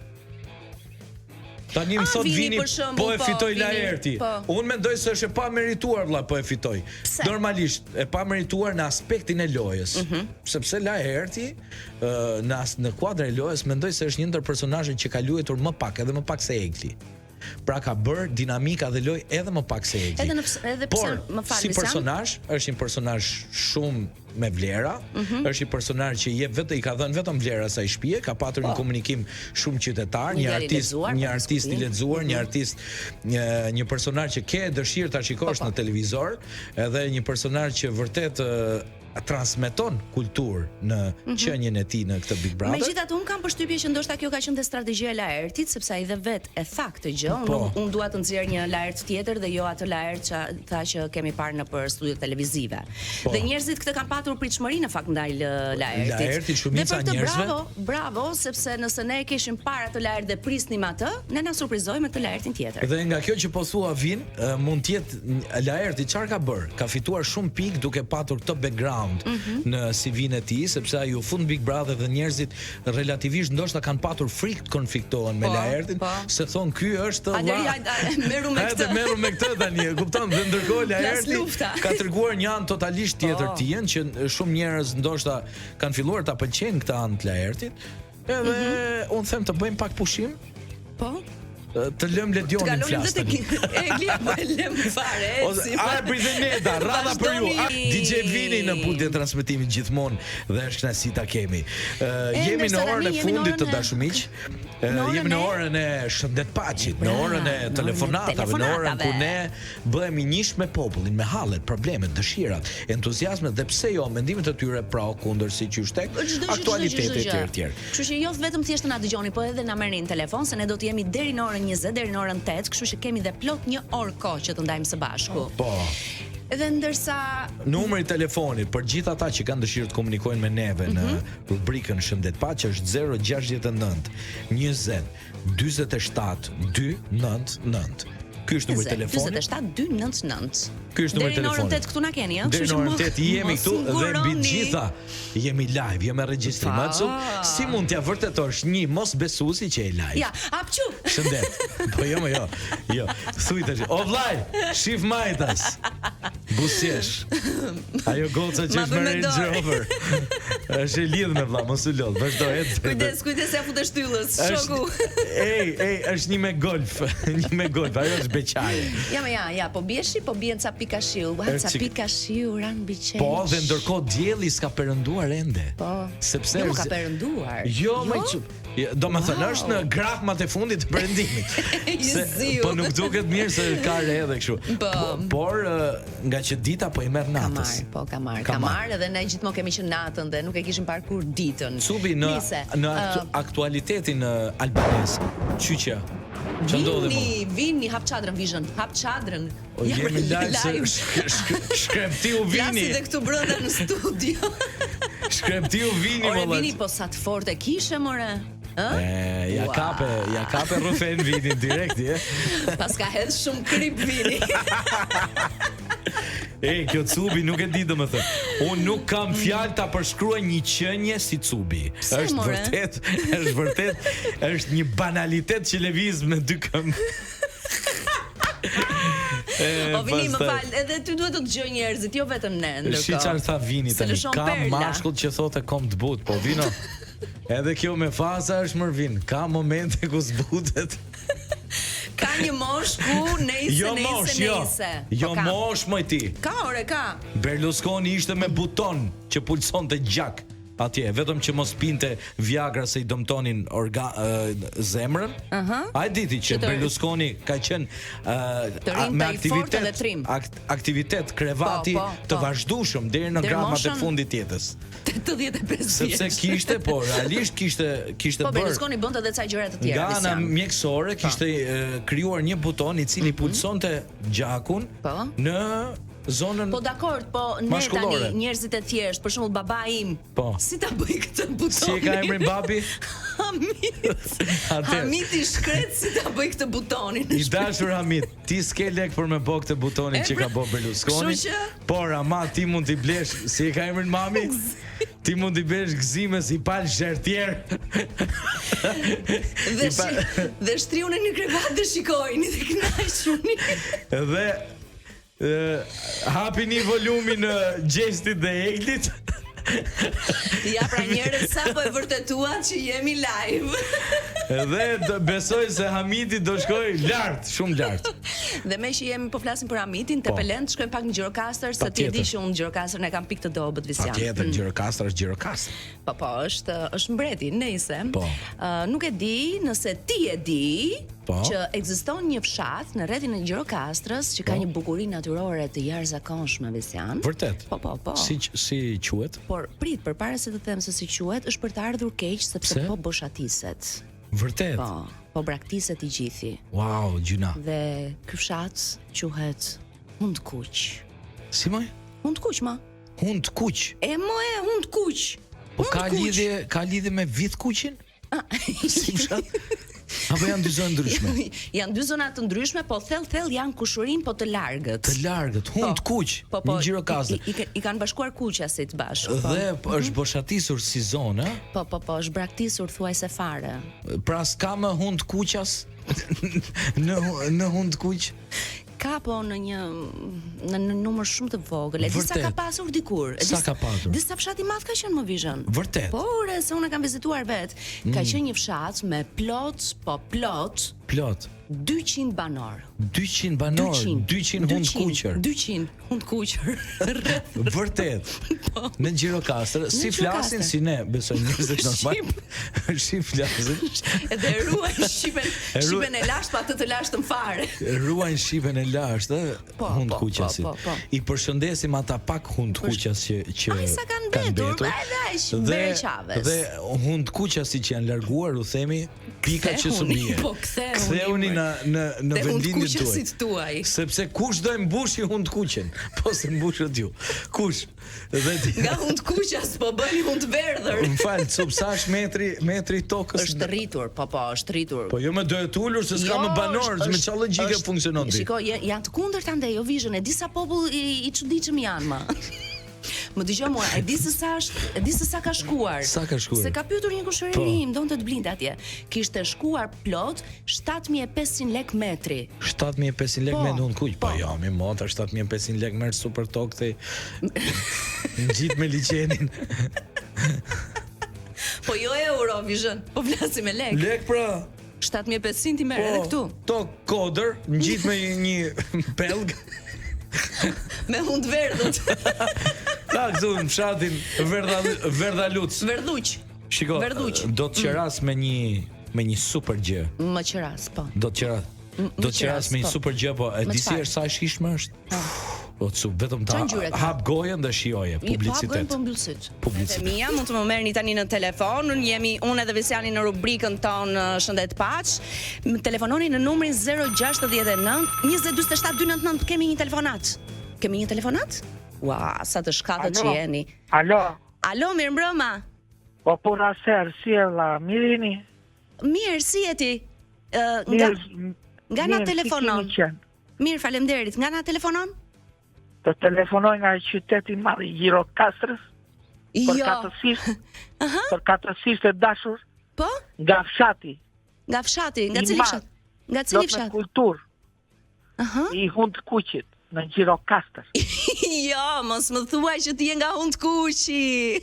Tani më A, thot Vini, Vini, për shembull, po e po, fitoi Vini, Laerti. po. Unë mendoj se është e pamerituar vlla, po e fitoi. Pse? Normalisht e pamerituar në aspektin e lojës, Mhm. sepse Laerti ë, në as, në kuadrin e lojës mendoj se është një ndër personazhet që ka luajtur më pak, edhe më pak se Egli. Pra ka bërë dinamika dhe lojë edhe më pak se Egli. Edhe në ps- edhe pse, Por, më fal, si Visian? personazh, është një personazh shumë me vlera, Mhm. është një personazh që i jep vetëm i ka dhënë vetëm vlera asaj shtëpie, ka patur një komunikim shumë qytetar, Po. Një një djalë i artist, lexuar, një pa artist i diskutim. Mhm. lexuar, një artist, një një personazh që ke dëshirë ta shikosh Po, po. në televizor, edhe një personazh që vërtet ë, transmeton kulturë në qenien e tij në këtë Big Brother. Mhm. Megjithatë un kam përshtypjen që ndoshta kjo ka qenë dhe strategjia e Laertit, sepse ai dhe vet e tha këtë gjë. Unë Po. unë dua të nxjerr një Laert tjetër dhe jo atë Laert që tha që kemi parë nëpër studio televizive. Po. Dhe njerëzit këtë kanë patur pritshmëri në fakt ndaj L- Laertit. Laertit, shumica dhe për këtë njerëzve- bravo, bravo, sepse nëse ne e kishim parë atë Laert dhe prisnim atë, ne na surprizoi me këtë Laertin tjetër. Dhe nga kjo që po thua vin, ë, mund të jetë Laerti çfarë ka bër? Ka fituar shumë pikë duke patur këtë background Mhm. në CV-n e tij, sepse ai u fund Big Brother dhe njerëzit relativisht ndoshta kanë patur frikë të konfliktohen me Po, Laertin, po. se thon ky është Hajde, vlla. hajde, hajde, merru me Hajde, këtë. merru me këtë tani, e kupton? Dhe ndërkohë Laerti lufta. ka treguar një anë totalisht tjetër Po. tijen që shumë njerëz ndoshta kanë filluar ta pëlqejnë këtë anë të Laertit. Edhe Mhm. unë them të bëjmë pak pushim, Po. të lëm Të Ledionin kalonim flas dhe tek tani. Egli apo e lëm fare. Ose eci, a pa. e pritë Neda, radha për ju. A, Vazhdoni. DJ Vini në pultin e transmetimit gjithmonë dhe është kënaqësi ta kemi. Ë E, jemi në ndërsa orën tani e jemi në fundit të orën e- dashur miq. Jemi në orën e shëndet paçit, në orën e telefonatave, në orën ku ne bëhemi njësh me popullin, me hallet, problemet, dëshirat, entuziazmet dhe pse jo mendimet e tyre pro, kundër, si qysh tek, aktualiteti etj etj. Kështu që jo vetëm thjesht të na dëgjoni, po edhe na merrni në telefon se ne do të jemi deri në orën 20, deri në orën 8, kështu që kemi dhe plot një orë kohë që të ndajmë së bashku. Po. Dhe ndërsa numri i telefonit për gjithë ata që kanë dëshirë të komunikojnë me neve mm -hmm. në mhm. rubrikën Shëndet Paç është 069 20 47 299. Ky është numri i telefonit. 47 299. Ky është numri i telefonit. Deri në orën 8 këtu na keni, ëh? Deri në orën 8 jemi këtu dhe mbi të gjitha jemi live, jemi regjistrim. Atë si mund t'ia vërtetosh një mosbesuesi që je live? Ja, apçu. Shëndet. Po jo, jo. Jo. Thuj tash. O vllai, shif majtas. Buzëqesh. Ajo goca që është me Range Rover. Është e lidhur me vlla, mos u lodh. Vazhdo ec. Kujdes, kujdes ja fute shtyllës, shoku. Ej, ej, është një me golf, një me golf, ajo është beqare. Ja, ja, ja, po bie shi, po bien ca pika shiu, ua ca pika shiu ranë mbi qelq. Po, dhe ndërkohë dielli s'ka perënduar ende. Po. Sepse jo, ka perënduar. Jo, jo? më Do me thënë, wow. është në grahmat e fundit të perëndimit. Se, po nuk duket mirë se ka re edhe kështu. Po. Por, nga që dita po i merr natës. Ka marrë, po ka marrë. Ka, ka marrë edhe ne gjithmonë kemi qenë natën dhe nuk e kishim parë kurrë ditën. Cubi në Nise, në aktu, uh, aktualitetin albanez, qyqja. Ç'ndodhi më? Vini, vini, hap çadrën Vision, hap çadrën. O jemi live se shkreptiu Vini. Plasi dhe këtu brenda në studio. Shkreptiu Vini Ore Vini, po sa të fortë e kishe more. Ë? E, ja Ua. kape, ja kape rrëfen Vini direkt, je. Paska hedh shumë krip Vini. E, kjo Cubi nuk e di domethënë. Unë nuk kam fjalë ta përshkruaj një qenie si Cubi. Pse, është more? vërtet, është vërtet, është një banalitet që lëviz me dy këmbë. E, o Vini, më fal, edhe ty duhet të dëgjojnë njerëzit, jo vetëm ne ndërkohë. Shi çfarë tha Vini tani? Ka mashkull që thotë kom të butë, po Vino. Edhe kjo me faza është mër Vin, ka momente ku zbutet. Ka një moshë ku nejse, jo nejse, mosh, jo. nejse. Jo po moshë moj ti. Ka ore, ka. Berlusconi ishte me buton që pulsonte gjak atje, vetëm që mos pinte Viagra se i dëmtonin orga, uh, zemrën. Uh -huh. A e di ti që, që Berlusconi ka qenë uh, me aktivitet akt, aktivitet krevati po, po, të po. vazhdueshëm deri në grahmat e fundit të jetës. 85 Sepse kishte, po realisht kishte kishte po, bërë. Po Berlusconi bënte edhe ca gjëra të tjera. Nga ana mjekësore po. kishte uh, krijuar një buton i cili mm -hmm. pulsonte gjakun po. në zonën Po dakord, po ne tani njerëzit e thjeshtë, për shembull babai im. Po. Si ta bëj këtë butonin? Si e ka emrin babi? Hamit. Hamit i shkret si ta bëj këtë butonin. I dashur Hamit, ti s'ke lek për me bë këtë butonin që ka bë Berlusconi. Kështu që Por ama ti mund t'i blesh, si e ka emrin mami? Ti mund t'i blesh Gëzimes një palë zhertjer. Dhe shi, dhe shtriuni në krevat dhe shikojini dhe kënaquni. Dhe Hapini volumin Gjestit dhe Eglit. Ja pra njerëz sapo e vërtetuan që jemi live. Dhe besoj se Hamiti do shkoj lart, shumë lart. Dhe meqë jemi po flasim për Hamitin, po. Tepelenë, të shkojmë pak në Gjirokastër, se ti e di që unë Gjirokastrën e kam pikë të dobët Visian. Patjetër, mm. Gjirokastra është Gjirokastër. Po po, është është mbreti, nejse. Po. Uh, nuk e di nëse ti e di, Po. Që ekziston një fshat në rrethin e Gjirokastrës që ka po. një bukuri natyrore të jashtëzakonshme Visian. Vërtet. Po, po, po. Si si quhet? Por prit, përpara se të them se si quhet, është për të ardhur keq sepse Pse? po boshatiset. Vërtet. Po, po braktiset i gjithi. Wow, gjynah. Dhe ky fshat quhet Hundkuq. Si moj? Hundkuq ma. Hundkuq. E mo e Hundkuq. Po ka lidhje, ka lidhje me Vithkuqin? Si fshat? Apo janë dy zona ndryshme? Janë dy zona të ndryshme, po thell thell janë kushurin, po të largët. Të largët, hund po, kuq, po, po, në Gjirokastër. I, i, i, kanë bashkuar kuqasit bashkë. Po. Dhe po. është boshatisur si zonë, ë? Po, po, po, është braktisur thuajse fare. Pra s'ka më hund kuqas në në hund kuq. Ka po në një në një numër shumë të vogël. E di sa ka pasur dikur. E di sa ka pasur. Di sa fshat i madh ka qenë më Vision. Vërtet. Po, ore, se unë e kam vizituar vet. Mm. Ka qenë një fshat me plot, po plot po. Plot. 200 banorë. 200 banorë, 200 hundëkuqër. 200 hundëkuqër. Rreth. Vërtet. Po. Në Gjirokastër, si flasin si ne, besoj njerëzit normal. Si flasin. Edhe ruajnë shqipen, shqipen e lashtë pa atë të lashtën fare. Ruajnë shqipen e lashtë, ë, Po, hundëkuqasit. po, po, po, po. I përshëndesim ata pak hundëkuqas që që Ai sa kanë mbetur, edhe aq Dhe bereqaves. dhe hundëkuqasit që janë larguar, u themi pika që s'u Kthehuni, bie. po, kthehuni, Kthehuni në në në Te vendlindjen tuaj. hundëkuqasit tuaj. Sepse kush do e mbushi hundëkuqen? Po se mbushët ju. Kush? Dhe ti Nga hundëkuqja s'po bëni hundëverdhër. Më fal, cup sa është metri, metri i tokës? Është rritur, po po, është rritur. Po jo më do e ulur se s'ka Jo, më banorë, është- me çfarë logjike është- funksionon ti? Shiko, janë të kundërt andej, jo Vision, e disa popull i, i çuditshëm janë më. Më dëgjoj mua, e di se sa është, e di se sa ka shkuar. Sa ka shkuar? Se ka pyetur një kushëri Po. im, donte të blinte atje. Kishte shkuar plot 7500 lek metri. 7500 lekë Po, me hundëkuq. Po po. jo, mi motra 7500 lekë merr super tokë the. Ngjit me liqenin. Po jo euro, Vision, po flasim me lek. Lek pra. 7500 i merr Po, edhe këtu. Tok kodër, ngjit me një, një pellg. Me hund verdhët. Ta këtu në fshatin Verdha Verdhaluc. Verdhuq. Shiko, Verdhuq. Mm. do të qeras me një me një super gjë. Më qeras, po. Do të qeras. Do të qeras me një po. super gjë, po e Me di si çfarë? është sa e shijshme është? Po cu, vetëm ta Çfarë ngjyre ka? hap gojën dhe shijoje, Po hap gojën publicitet. po mbyll syt. Publicitet. E mia mund të më merrni tani në telefon. Unë jemi unë edhe Vesiani në rubrikën tonë eh, Shëndet Paç. Më telefononi në numrin 069 20 47 299. Kemi një telefonat. Kemi një telefonat? Ua, sa të shkatët që Alo. jeni. Alo, Alo, mirëmbrëma. po puna ser, si e la, mirini? Mirë, si je ti? Ë, nga Mirë, nga na mirë, si telefonon? keni qenë? Mirë, faleminderit. Nga na telefonon? Të telefonoj nga qyteti i madh i Gjirokastrës, Jo. përkatësisht, përkatësisht e dashur Po? nga fshati, Nga fshati, nga I cili madh. fshat? Nga cili plot me fshat? kulturë, Aha. i hund kuqit në Gjirokastër. Jo, mos më thuaj që ti je nga Hundkuqi.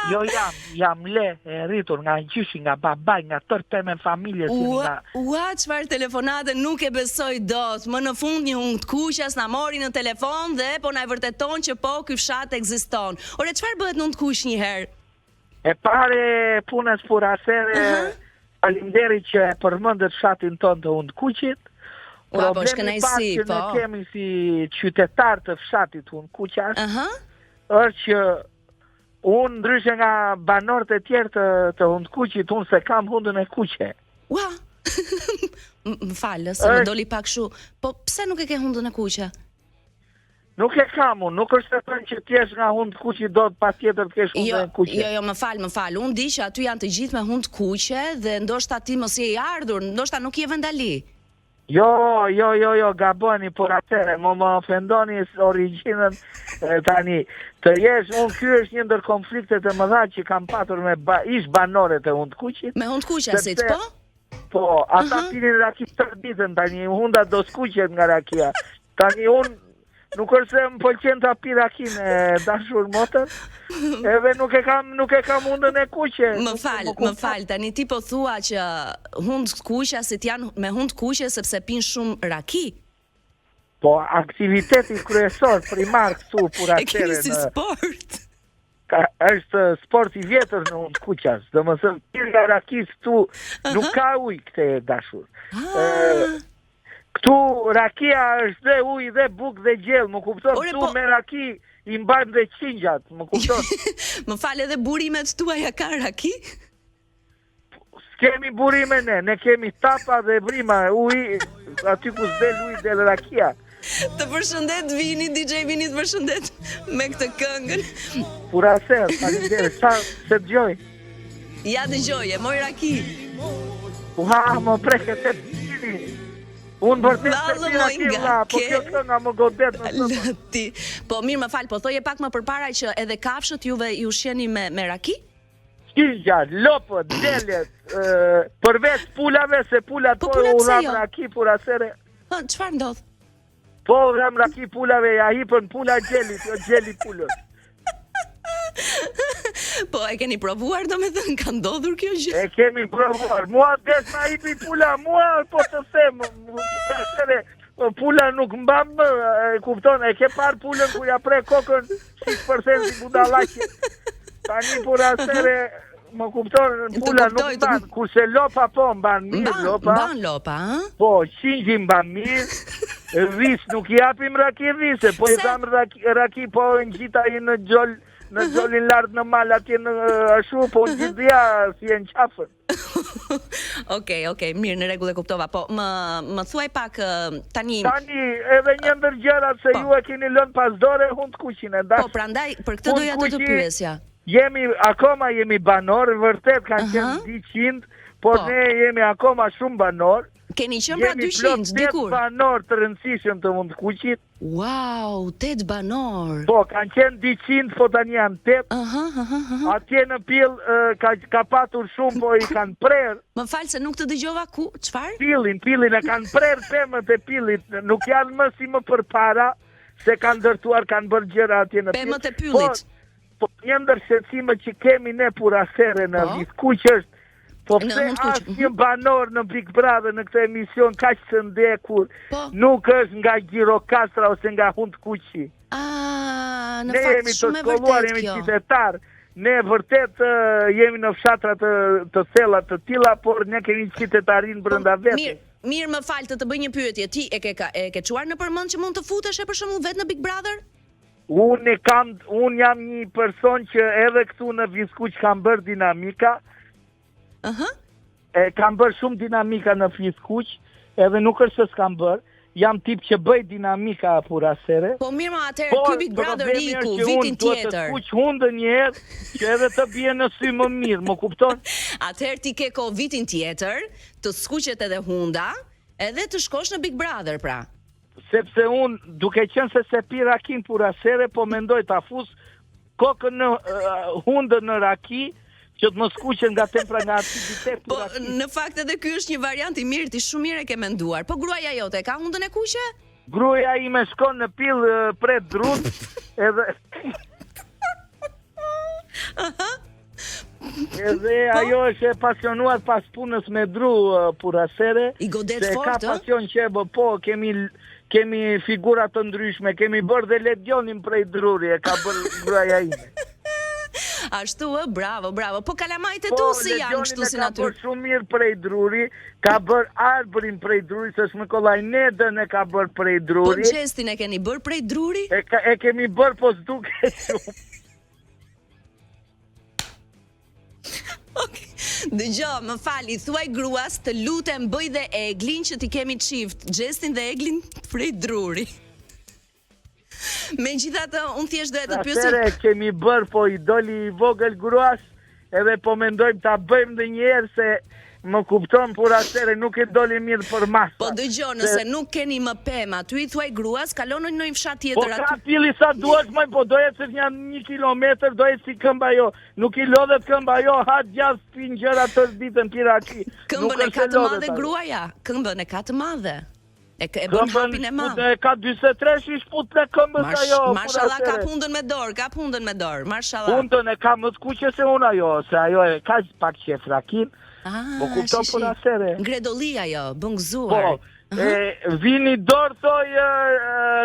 Jo jam, jam le e rritur nga gjyshi, nga babai, nga tërë pemen familje si Ua, nga ua, çfarë telefonate nuk e besoj dot. Më në fund një Hundkuqas na mori në telefon dhe po na e vërteton që po ky fshat ekziston. Ore, çfarë bëhet në Hundkuq një herë? E pare punës purasere, faleminderit që e përmendët fshatin tonë të Hundkuqit. Ua, po, është Problemi i parë kënaqësi, që ne po. kemi si qytetar të fshatit Hundkuqas Aha. është që unë ndryshe nga banorët e tjerë të, të Hundkuqit, unë se kam hundën e kuqe. Ua. M- Më fal, se më Është- doli pak kështu. Po pse nuk e ke hundën e kuqe? Nuk e kam unë, nuk është e thënë që ti jesh nga Hundkuqi do të patjetër të kesh hundën Jo, e kuqe. jo, jo, më fal, më fal. Unë di që aty janë të gjithë me hund kuqe dhe ndoshta ti mos je i ardhur, ndoshta nuk je vendali. Jo, jo, jo, jo, gaboni, por atëre, më më ofendoni s- origjinën e, tani. Të jesh, unë ky është një ndër konfliktet e mëdha që kam patur me ba, ish banorët e Hundkuqit. Me hund kuqasit, Sepse- po? Po, ata pinin raki tërë ditën, tani hunda do skuqet nga rakia. Tani unë nuk është se më pëlqen ta pi rakin e dashur motër, edhe nuk e kam nuk e kam hundën e kuqe. Më Nuk- fal, nuk më kuptoj. fal, tani ti po thua që hund kuqasit janë me hund kuqe sepse pin shumë raki. Po, aktiviteti kryesor primar këtu E pura keni si në sport. ka, është sport i vjetër në hund kuqas. Domethënë pirja e rakisë këtu nuk ka ujë këtë e dashur. Ah, Këtu rakia është dhe ujë dhe bukë dhe gjellë, më kupton? Ore, Këtu po- me raki i mbajmë dhe qingjat, më kupton? Më fal edhe burimet tuaja kanë raki? S'kemi burime ne, ne kemi tapa dhe vrima, uji, aty ku s'del uji del rakia. Të përshëndet Vini, DJ Vini të përshëndet me këtë këngën. Pura ser, faleminderit, sa se dëgjoj. Ja dëgjoje, moj raki. Ua, më preket e pini. Unë vërtet se Vallë, pi moj, raki, nga vlla, po ke? kjo kënga më godet në zemër. Lë ti. Po mirë, më fal, po thoje pak më përpara që edhe kafshët juve ju ushqeni me me raki? Qingja, lopët, delet, ë, përveç pulave, se pulat Po po, pulat u pse ram jo? raki pura sere. Po, çfarë ndodh? Po u ram raki pulave, ja hipën pula gjelit, jo gjeli pulës. Po e keni provuar domethënë ka ndodhur kjo gjë? E kemi provuar. Mua des na ipi pula, mua po të them, po pula nuk mban më, e kupton, e ke parë pulën kur ja pre kokën, si shpërthen si budallaqe. Tani por asere më kupton, pula nuk mban, kurse lopa po mban mirë mban, lopa. Mban lopa, ë? Po, qingji mban mirë. Dhisë nuk i japim raki dhisë, po i dham raki, raki po ngjit ai në gjol Në gjolin lart në mal atje në ashtu, po u ngjit dhia si e në qafën. Okej, okej, mirë, në rregull e kuptova. Po më më thuaj pak tani. Tani edhe një ndër gjërat se po. ju e keni lënë pas dore Hundëkuqin e dashur. Po, prandaj për këtë doja të të pyesja. Jemi akoma jemi banorë, vërtet kanë uh -huh. qenë 200, por po. ne jemi akoma shumë banorë. Keni qenë pra 200 dikur. Jemi banorë të rëndësishëm të Hundëkuqit. Wow, 8 banorë. Po, kanë qenë 200, po tani janë 8. Aha, aha, aha. Atje në pill ka ka patur shumë, po i kanë prerë. Më fal se nuk të dëgjova ku, çfarë? Pillin, pillin e kanë prerë pemët e pillit, nuk janë më si më përpara se kanë ndërtuar, kanë bërë gjëra atje në pill. Pemët e pyllit. Po, po një ndër shqetësimet që kemi ne purasere në po? Vithkuq është Po pse asnjë mhm. banor në Big Brother në këtë emision kaq të ndjekur po. nuk është nga Gjirokastra ose nga Hundëkuqi. Ah, në ne fakt jemi të shkolluar, jemi qytetarë. Ne vërtet jemi në fshatra të të thella të tilla, por ne kemi qytetarinë po, brenda vetes. Mirë, mirë më fal të të bëj një pyetje. Ti e ke e ke çuar nëpër mend që mund të futeshe për shembull vetë në Big Brother? Unë kam unë jam një person që edhe këtu në Vithkuq kam bërë dinamika. Ëh. Uh -huh. E kam bërë shumë dinamika në Vithkuq, edhe nuk është se s'kam bërë. Jam tip që bëj dinamika purasere. Po mirë, ma atëherë ky Big Brother iku vitin tjetër. Duhet të skuq hundën një herë që edhe të bie në sy më mirë, më kupton? Atëherë ti ke kohë vitin tjetër, të skuqet edhe hunda, edhe të shkosh në Big Brother pra. Sepse unë, duke qenë se s'e pi rakinë purasere, po mendoj ta fus kokën në uh, hundën në raki, që të më skuqet nga tempra nga aciditet Po, në fakt edhe ky është një variant i mirë, ti shumë mirë e ke menduar. Po gruaja jote e ka hundën e kuqe? Gruaja ime shkon në pill pret drutë edhe Edhe po? ajo është e pasionuar pas punës me dru purasere. I godet fort, ka pasion që e bë, po, kemi kemi figura të ndryshme, kemi bërë dhe Ledionin prej druri, e ka bërë gruaja ime. Ashtu ë, bravo, bravo. Po kalamajtë e po, tu si janë kështu si natyrë? Po, ka bërë shumë mirë prej druri, ka bërë Arbrin prej druri, se është më kollaj Nedën e ka bërë prej po, druri. Po Gjestin e keni bërë prej druri? E, ka, e kemi bërë, po s'duket shumë. Ok. Dëgjo, më fal, i thuaj gruas të lutem bëj dhe Eglin që t'i kemi çift, Gjestin dhe Eglin prej druri. Megjithatë, unë thjesht doja të të pyes. Atëherë kemi bërë, po i doli i vogël gruas, edhe po mendojmë ta bëjmë dhe një herë se më kupton por atëherë nuk e doli mirë për masa. Po dëgjo, nëse nuk keni më pemë aty i thuaj gruas, kalo në një fshat tjetër aty. Po ka pilli sa duash moj, po do ecësh nja një kilometër, do eci këmba jo. Nuk i lodhet këmba jo, ha djathë pin gjëra tërë ditën pi raki. Këmbën e ka të madhe gruaja, këmbën e ka të madhe. E, e bën hapin e madh. E ka 43 i shput me këmbët Marsh, ajo. Mashallah ka hundën me dorë, ka hundën me dorë. Mashallah. Hundën e ka më të kuqe se unë ajo, se ajo e ka pak qejf rakinë. Ah, po kupton për asere. Ngre dolli ajo, bën gëzuar. Po, e vini dorë thoj e,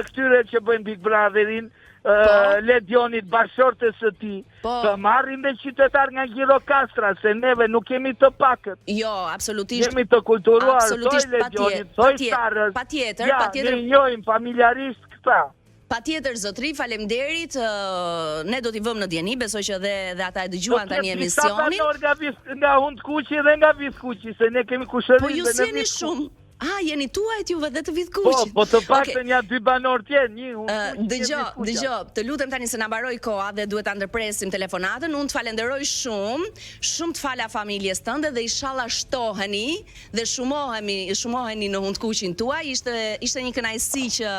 këtyre që bëjnë Big Brotherin, po. Ledionit bashkëshortes së tij. Po. Të marrin dhe qytetarë nga Gjirokastra, se neve nuk jemi të pakët. Jo, absolutisht. Jemi të kulturuar, absolutisht, thoj Ledionit, thoj Sarës. Patjetër, ja, patjetër. Ne njohim familjarisht këta. Patjetër zotri, faleminderit. Ne do t'i vëmë në dijeni, besoj që edhe dhe ata e dëgjuan tani emisionin. Do të nga vis, nga Hundëkuqi dhe nga Vithkuqi, se ne kemi kushërinj po ju s'jeni shumë. Ah, jeni tuajt juve dhe të Vithkuqit. Po, po të paktën okay. janë dy banorë tjerë, një uh, Dëgjo, dëgjo, të lutem tani se na mbaroi koha dhe duhet ta ndërpresim telefonatën. Unë të falenderoj shumë, shumë të fala familjes tënde dhe ishalla shtoheni dhe shumohemi, shumoheni në Hundëkuqin tuaj. Ishte ishte një kënaqësi që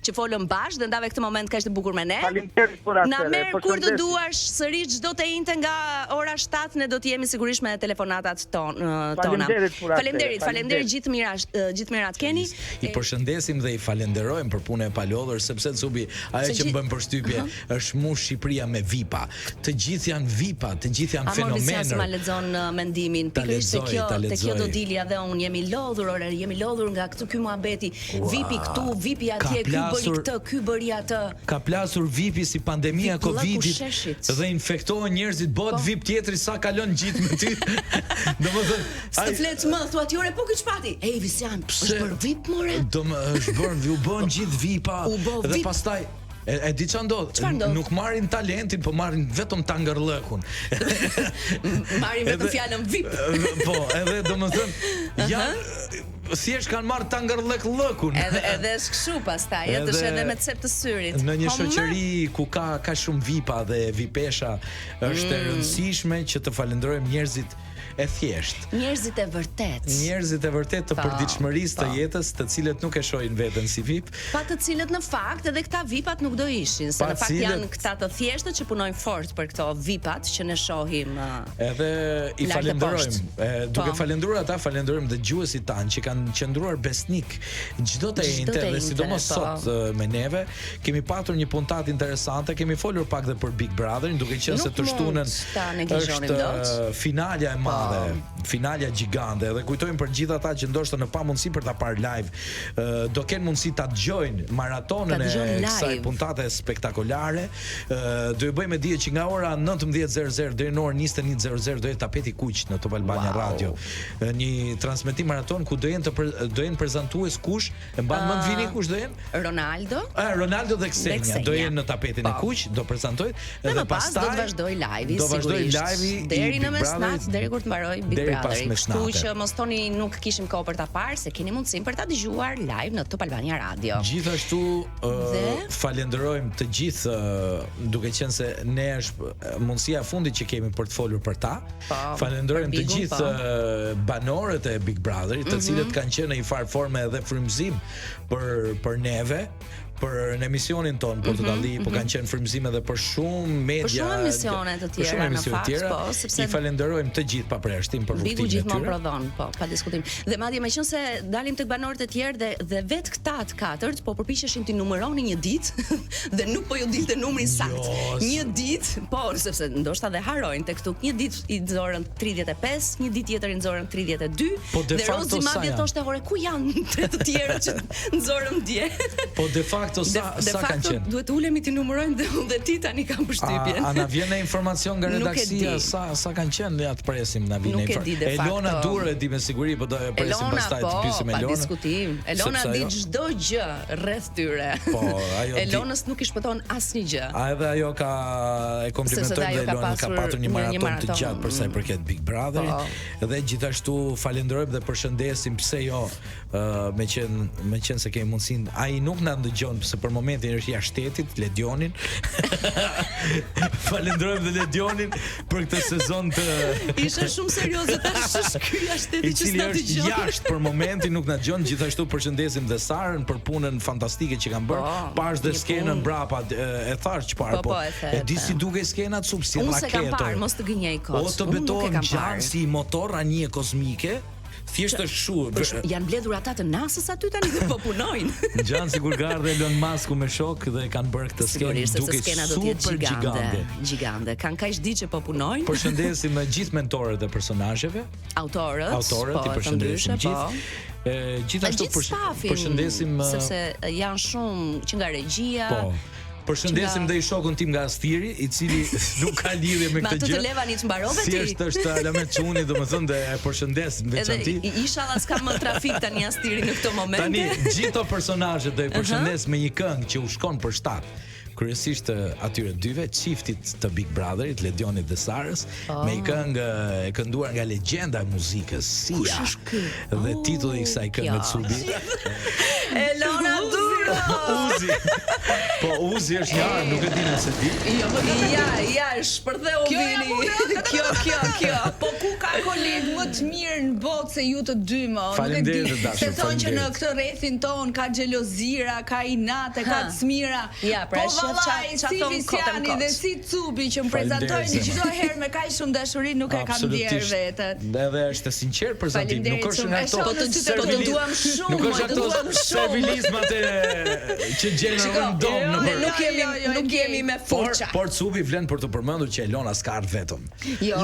që folëm bashkë dhe ndave këtë moment kaq të bukur me ne. Faleminderit për atë. Na merr kur të duash sërish çdo të enjte nga ora 7 ne do të jemi sigurisht me telefonatat ton, tona. Faleminderit për atë. Faleminderit, faleminderit gjithë të mira. gjithë mirat keni. I përshëndesim dhe i falenderojmë për punën e palodhur sepse Cubi ajo që më bën përshtypje uh -huh. është mu Shqipëria me vipa. Të gjithë janë vipa, të gjithë janë fenomene. Amor ma lexon uh, mendimin. Pikërisht te kjo, te kjo do dilja dhe unë jemi lodhur, ore, jemi lodhur nga këtu ky muhabeti. Vipi këtu, vipi atje, ky bëri këtë, ky bëri atë. Ka plasur vipi si pandemia e Covidit dhe infektohen njerëzit, bëhet po. vip tjetri sa kalon gjithë me ty. Domethënë, ai flet më, thua ti ore po ky ç'pati. Ej Visian, është bërë vip more? Do më është bërë, u bën gjithë vipa dhe pastaj E, e di ça ndodh? Nuk marrin talentin, po marrin vetëm tangërllëkun. marrin vetëm fjalën VIP. po, edhe domethënë, janë thjesht kanë marrë tangërllëk-llëkun. Edhe edhe është kështu pastaj, edhe është edhe me cep të syrit. Në një shoqëri ku ka ka shumë vipa dhe vipesha, është e mm. rëndësishme që të falënderojmë njerëzit e thjeshtë. Njerëzit e vërtetë. Njerëzit e vërtetë të po, përditshmërisë të po. jetës, të cilët nuk e shohin veten si VIP. Pa të cilët në fakt edhe këta vipat nuk do ishin, se në fakt cilët... janë këta të thjeshtët që punojnë fort për këto vipat që ne shohim. Edhe i falenderojmë. Duke po. falenderuar ata, falenderojmë dëgjuesit tanë që kanë qëndruar besnik çdo të enjte dhe sidomos po. sot me neve. Kemi patur një puntatë interesante, kemi folur pak dhe për Big Brotherin, duke qenë se të shtunën është finalja e madhe, po. finalja gjigante dhe kujtojmë për gjithë ata që ndoshta në pamundësi për ta parë live, do kenë mundësi ta dëgjojnë maratonën e kësaj puntate spektakolare. Do ju bëjmë me dije që nga ora 19:00 deri në orën 21:00 do jetë tapeti i kuq në Top Albania wow. Radio. Një transmetim maraton ku do jenë të për, do jenë prezantues kush, e mban mend Vini kush do jenë? Ronaldo. Ah, Ronaldo dhe Ksenja, dhe Ksenja. do jenë në tapetin e po. kuq, do prezantojnë dhe, dhe më pas do të vazhdojë live-i do vazhdojë live-i deri në mesnatë, deri kur të mbarojë Big Brother. Kështu që mos thoni nuk kishim kohë për ta parë, se keni mundësinë për ta dëgjuar live në Top Albania Radio. Gjithashtu Dhe falenderojmë të gjithë duke qenë se ne është mundësia e fundit që kemi për të folur për ta. Po, falenderojmë të gjithë po. banorët e Big Brotherit, të mm -hmm. cilët kanë qenë në një farë forme edhe frymëzim për për neve për në emisionin tonë Portokalli, mm -hmm, po mhm. kanë qenë frymëzim edhe për shumë media, për shumë emisione të tjera, për shumë emisione të tjera. Po, sepse i falenderojmë të gjithë pa përjashtim për rrugëtimin e tyre. Bigu gjithmonë prodhon, po, pa diskutim. Dhe madje meqenëse dalim tek banorët e tjerë dhe dhe vetë këta të katërt po përpiqeshin t'i numëronin një ditë dhe nuk po ju dilte numri i saktë. Jo, një ditë, po, sepse ndoshta dhe harrojnë tek tuk, një ditë i nxorën 35, një ditë tjetër i nxorën 32. Po de dhe facto Rozi madje thoshte ore ku janë tre të tjerët që nxorëm dje. Po de facto sa de, de sa kanë qenë? Duhet të ulemi t'i numërojmë dhe unë dhe ti tani kam përshtypjen. A, a na vjen informacion nga redaksia sa sa kanë qenë, ja të presim na vjen informacion. Elona Duro e di me siguri, po do e presim Elona, pastaj po, të pyesim Elonën. Po, pa diskutim. Elona di çdo gjë rreth tyre. Po, ajo di. Elonës nuk i shpëton asnjë gjë. A edhe ajo ka e komplimentojmë dhe Elonën ka patur një maraton të gjatë për sa i mm. përket Big Brotherit. Po. Dhe gjithashtu falenderojmë dhe përshëndesim pse jo uh, me qen me qenë se kemi mundësinë ai nuk na dëgjon se për momentin është jashtë shtetit Ledionin. Falenderojmë dhe Ledionin për këtë sezon të Ishe shumë serioze tash është ky jashtë shtetit që s'na dëgjon. I cili është jashtë për momentin nuk na dëgjon, gjithashtu përshëndesim dhe Sarën për punën fantastike që kanë bërë. Po, Pashë dhe skenën mbrapa e thashë çfarë po. po, po e, e di si dukej skena cup si raketë. Unë s'e kam parë, mos të gënjej kot. O të betohem ngjan si motor anije kozmike. Thjesht është kështu. Është janë mbledhur ata të NASA-s aty tani dhe po punojnë. Ngjan sikur ka ardhur Elon Musk-u me shokë dhe kanë bërë këtë skenë duke skena do të jetë gjigande. Gjigante. Gjigante. Kanë kaq ditë që po punojnë. Përshëndesim gjithë mentorët e personazheve. Autorët, autorët po, i përshëndesim gjithë. Po. E, gjithashtu përshëndesim sepse janë shumë që nga regjia. Po. Përshëndesim nga... dhe i shokun tim nga Astiri, i cili nuk ka lidhje me këtë gjë. Me atë të Levanit mbarove ti? Thjesht është Alamet Çuni, domethënë dhe e përshëndes në veçanti. Edhe ishalla s'ka më trafik tani Astiri në këto momente. Tani gjithë ato personazhet do i përshëndes uh -huh. me një këngë që u shkon për shtat kryesisht atyre dyve, çiftit të Big Brotherit, Ledionit dhe Sarës, oh. me një këngë e kënduar nga legjenda e muzikës, Sia. Kush është ky? Dhe oh, titulli i kësaj kënge Cubi. Elona Duro. Uzi. Po Uzi është një armë, nuk e di nëse di. Jo, po ja, ja, shpërtheu Kjo jam Vini. unë. Kjo, kjo, kjo. Po ku ka koleg më të mirë në botë se ju të dy më? Nuk e di. Faleminderit, të dashur, Se thonë që në faleminderit. këtë rrethin ton ka xhelozira, ka inate, ka Ha. cmira. Ja, pra, po e shef qa- vallai, qa si thon kot em Visiani kot. dhe si Cubi që më Faleminderit, prezantojnë zemër. çdo herë me kaq shumë dashuri nuk e kam ndjerë Absolutisht. veten. Edhe është e sinqert prezantim, nuk Faleminderit është shumë. nga E ato. shoh Po të në sytë po të tu. duam shumë, Nuk është po të ato duam shumë. servilizmat e që gjen në Shiko, rëndom jo, në ne për. nuk jemi Jo, jo, jo, nuk e jemi me Por, furça. por Cubi vlen për të përmendur që Elona s'ka ardhur vetëm. Jo.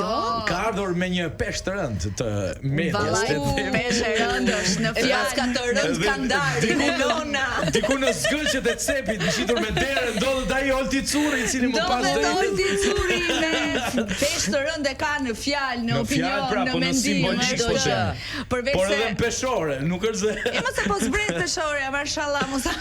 Ka ardhur me një peshë të rëndë të medias. Vallai, të themi. peshë e rëndë është në E fjalë. pas ka të rënd Edhe kandarin diku- Elona. Diku në zgëlqet e cepit, ngjitur me derë, ndodhet ai Olti Curri, i cili më pas Ndodhet do Olti Curi me peshë të rëndë e ka në fjalë, në Në opinion, fjalë, pra, në po në mendim, simbolik çdo po gjë. them. Përveç Por se edhe në peshore, nuk është se E mos e po zbret peshorja, mashallah, mos mos.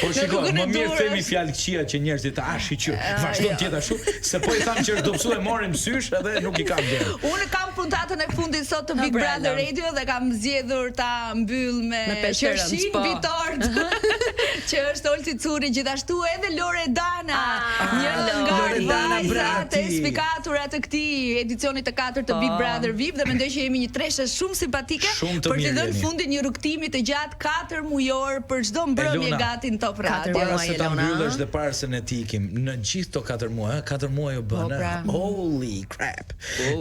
Po në shiko, rrugën më e mirë Durrës. themi fjalë këqija që njerëzit a shiqyr, vazhdon jo. të jetë ashtu, se po i tham që është dobësu e morrim sysh edhe nuk i kam vlerë. Unë kam puntatën e fundit sot të Ha, Big pra, Brother Elon. Radio dhe kam zgjedhur ta mbyll me, Me peshë të rëndë, qershin po. mbi tort, që është Olti Curri gjithashtu edhe Loredana, Ah, një nga Loredana vajzat e Brati. spikatura të këtij edicioni të katërt të Po. Big Brother VIP dhe mendoj që jemi një treshe shumë simpatike Shumë të për të mirë dhënë jeni. fundin një rrugtimi të gjatë 4 mujor për çdo mbrëmje Elona, gati në Top katër Radio. Para muaj, se ta Elona, mbyllësh a? dhe para se ne të ikim, në gjithë to 4 muaj, ë, 4 muaj u bënë. Po, pra. Holy crap.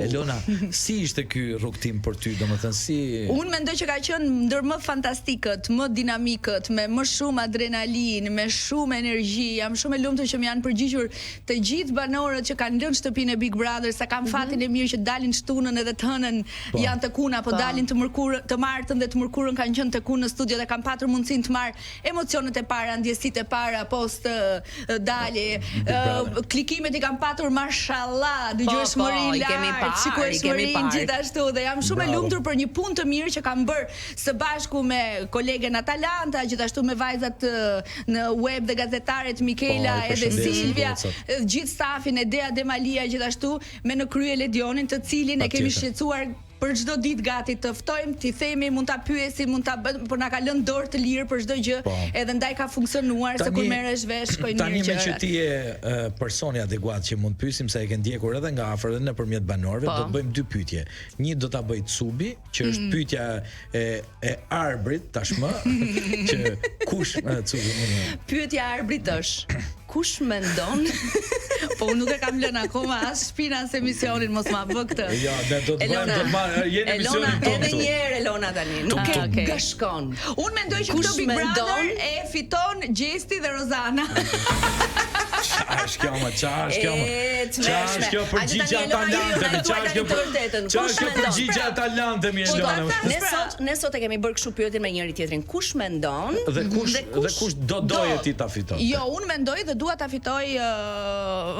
Elona, si ishte ky rrugtim për ty, domethënë si Unë mendoj që ka qenë ndër më fantastikët, më dinamikët, me më shumë adrenalinë, me shumë energji. Jam shumë e lumtur që më janë përgjigjur të gjithë banorët që kanë lënë shtëpinë e Big Brother, sa kam fatin e mirë që dalin shtunën edhe të hënën Po. janë të kuna, po dalin të mërkurën, të martën dhe të mërkurën kanë qenë të kunë në studio dhe kam patur mundësinë të marr emocionet e para, ndjesitë e para post ë, dalje. Big Brother. Ë, Klikimet i kam patur mashallah, dëgjueshmëri po, i kemi lart, parë, i kemi shikueshmërinë parë. gjithashtu dhe jam shumë e Bravo. lumtur për një punë të mirë që kam bërë së bashku me kolegen Atalanta, gjithashtu me vajzat ë, në web dhe gazetaret Mikela Po, i edhe përshëndesim Silvia, gocat. e, gjithë stafin e Dea Demalia gjithashtu me në krye Ledionin, të cilin e kemi Patjetër. shqetësuar për çdo ditë gati të ftojmë, t'i themi, mund ta pyesim, mund ta bëjmë, por na ka lënë dorë të lirë për çdo gjë, Po. edhe ndaj ka funksionuar se kur merresh vesh shkojnë Tani mirë me që gjërat. ti je e, personi adekuat që mund të pyesim se e ke ndjekur edhe nga afër edhe nëpërmjet banorëve, Po. do të bëjmë dy pyetje. Një do ta bëj Cubi, që është Mm. pyetja e e Arbrit tashmë, që kush e, Cubi më një. Pyetja e Arbrit është, kush mendon Po unë nuk e kam lënë akoma as shtëpinë as emisionin, mos ma bë këtë. Jo, ne do të bëjmë, do të marr jeni Elona, emisionin tonë. edhe këtu. një herë Elona tani. Nuk Tum, e tum. gashkon. Unë mendoj që Kush këtë Big mendon? Brother e fiton Gjesti dhe Rozana. Qa është kjo më? Qa është kjo më? E, Qa tmerrshme. është kjo përgjigje Hajde tani, Elona, Atalante? ju mi? na Qa thuaj është kjo tani të vërtetën. Qa Kush është kjo mendon? përgjigje Atalante mi Po, Elona? ta thash Ne pra. sot ne sot e kemi bërë kështu pyetjen me njëri tjetrin. Kush mendon? Dhe kush dhe kush do doje ti ta fiton? Jo, unë mendoj dhe dua ta fitoj ë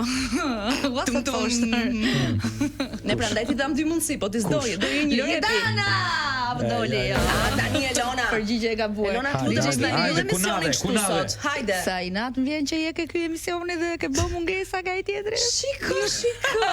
uh, Tum, tum. Ne prandaj ti dam dy mundësi, po ti s'doje, doje një jepi. Loredana! Po doli. Ja, ja, jo. Ah, tani Elona. Përgjigje e gabuar. Elona, të Hajde, lutem hajde, mos na hajde, mbyll emisionin kunave, kështu kunave. sot. Hajde. Sa i natë më vjen që je ke ky emisioni dhe ke bë mungesa nga i tjetri. Shiko, shiko.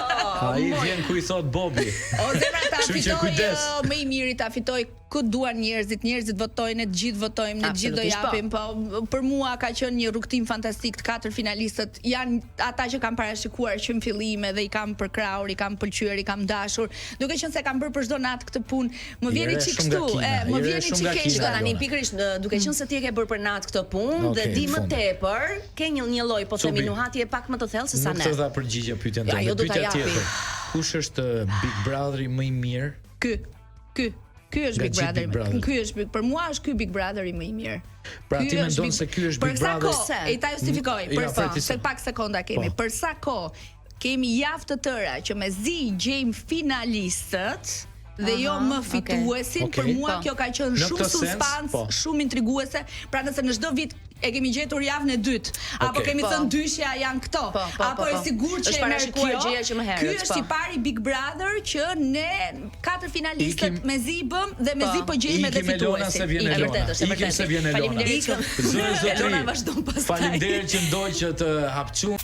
Ai vjen ku i thot Bobi. O zemra ta Kështu që fitoj kujdes. ë, më i miri ta fitoj ku duan njerëzit, njerëzit votojnë, ne të gjithë votojmë, ne të gjithë do Absolutisht, po. japim, po për mua ka qenë një rrugtim fantastik, të katër finalistët janë ata që kam parashikuar që në fillime dhe i kam përkrahur, i kam pëlqyer, i kam dashur, duke qenë se kam bërë për çdo natë këtë punë, më Je vjen re i çik shumë nga kështu, Kina, e, më je re vjen i shumë çik nga keq Kina, Shiko tani Elona. pikërisht në- duke qenë se ti e ke bërë për natë këtë punë dhe Okej, di më fund. tepër, ke një një lloj po themi Cubi. nuhatje pak më të thellë se sa Nuk ne. të dha përgjigje pyetjen Ja, tënde. jo, do ta Pyetja japi. tjetër. Kush është eh, Big Brotheri më i mirë? Ky, ky, ky është Nga Big gjithë Brother. Big Brother. Ky është Big, për mua është ky Big Brotheri më i mirë. Pra, Ky ti është mendon Big- se ky është Për Big sa Brother? kohë, Se? E ta justifikoj, Mm, për ja, sa, preti se- se pak sekonda kemi. Po. Për sa kohë kemi javë të tëra që me zi gjejmë finalistët dhe jo më fituesin, Okej. për mua Po. kjo ka qenë Në shumë këtë sens, suspans, po. shumë intriguese. Pra nëse në çdo vit e kemi gjetur javën e dytë, apo Okej. kemi Po. thënë dyshja janë këto, Po, po, apo po, e po. sigurt që Është e merr parashikuar kjo. gjëja që më herët, Ky është po. i pari Big Brother që ne katër finalistët Ikim- me zi bëm dhe me Po. zi po gjejmë edhe Ikim Elona fituesin. se vjen E Elona. vërtetë është, e Ikim vërtetë. se vjen Elona. Faleminderit shumë. Zë zotri. Elona vazhdon pastaj. Faleminderit që ndoqët eh, Hapçun.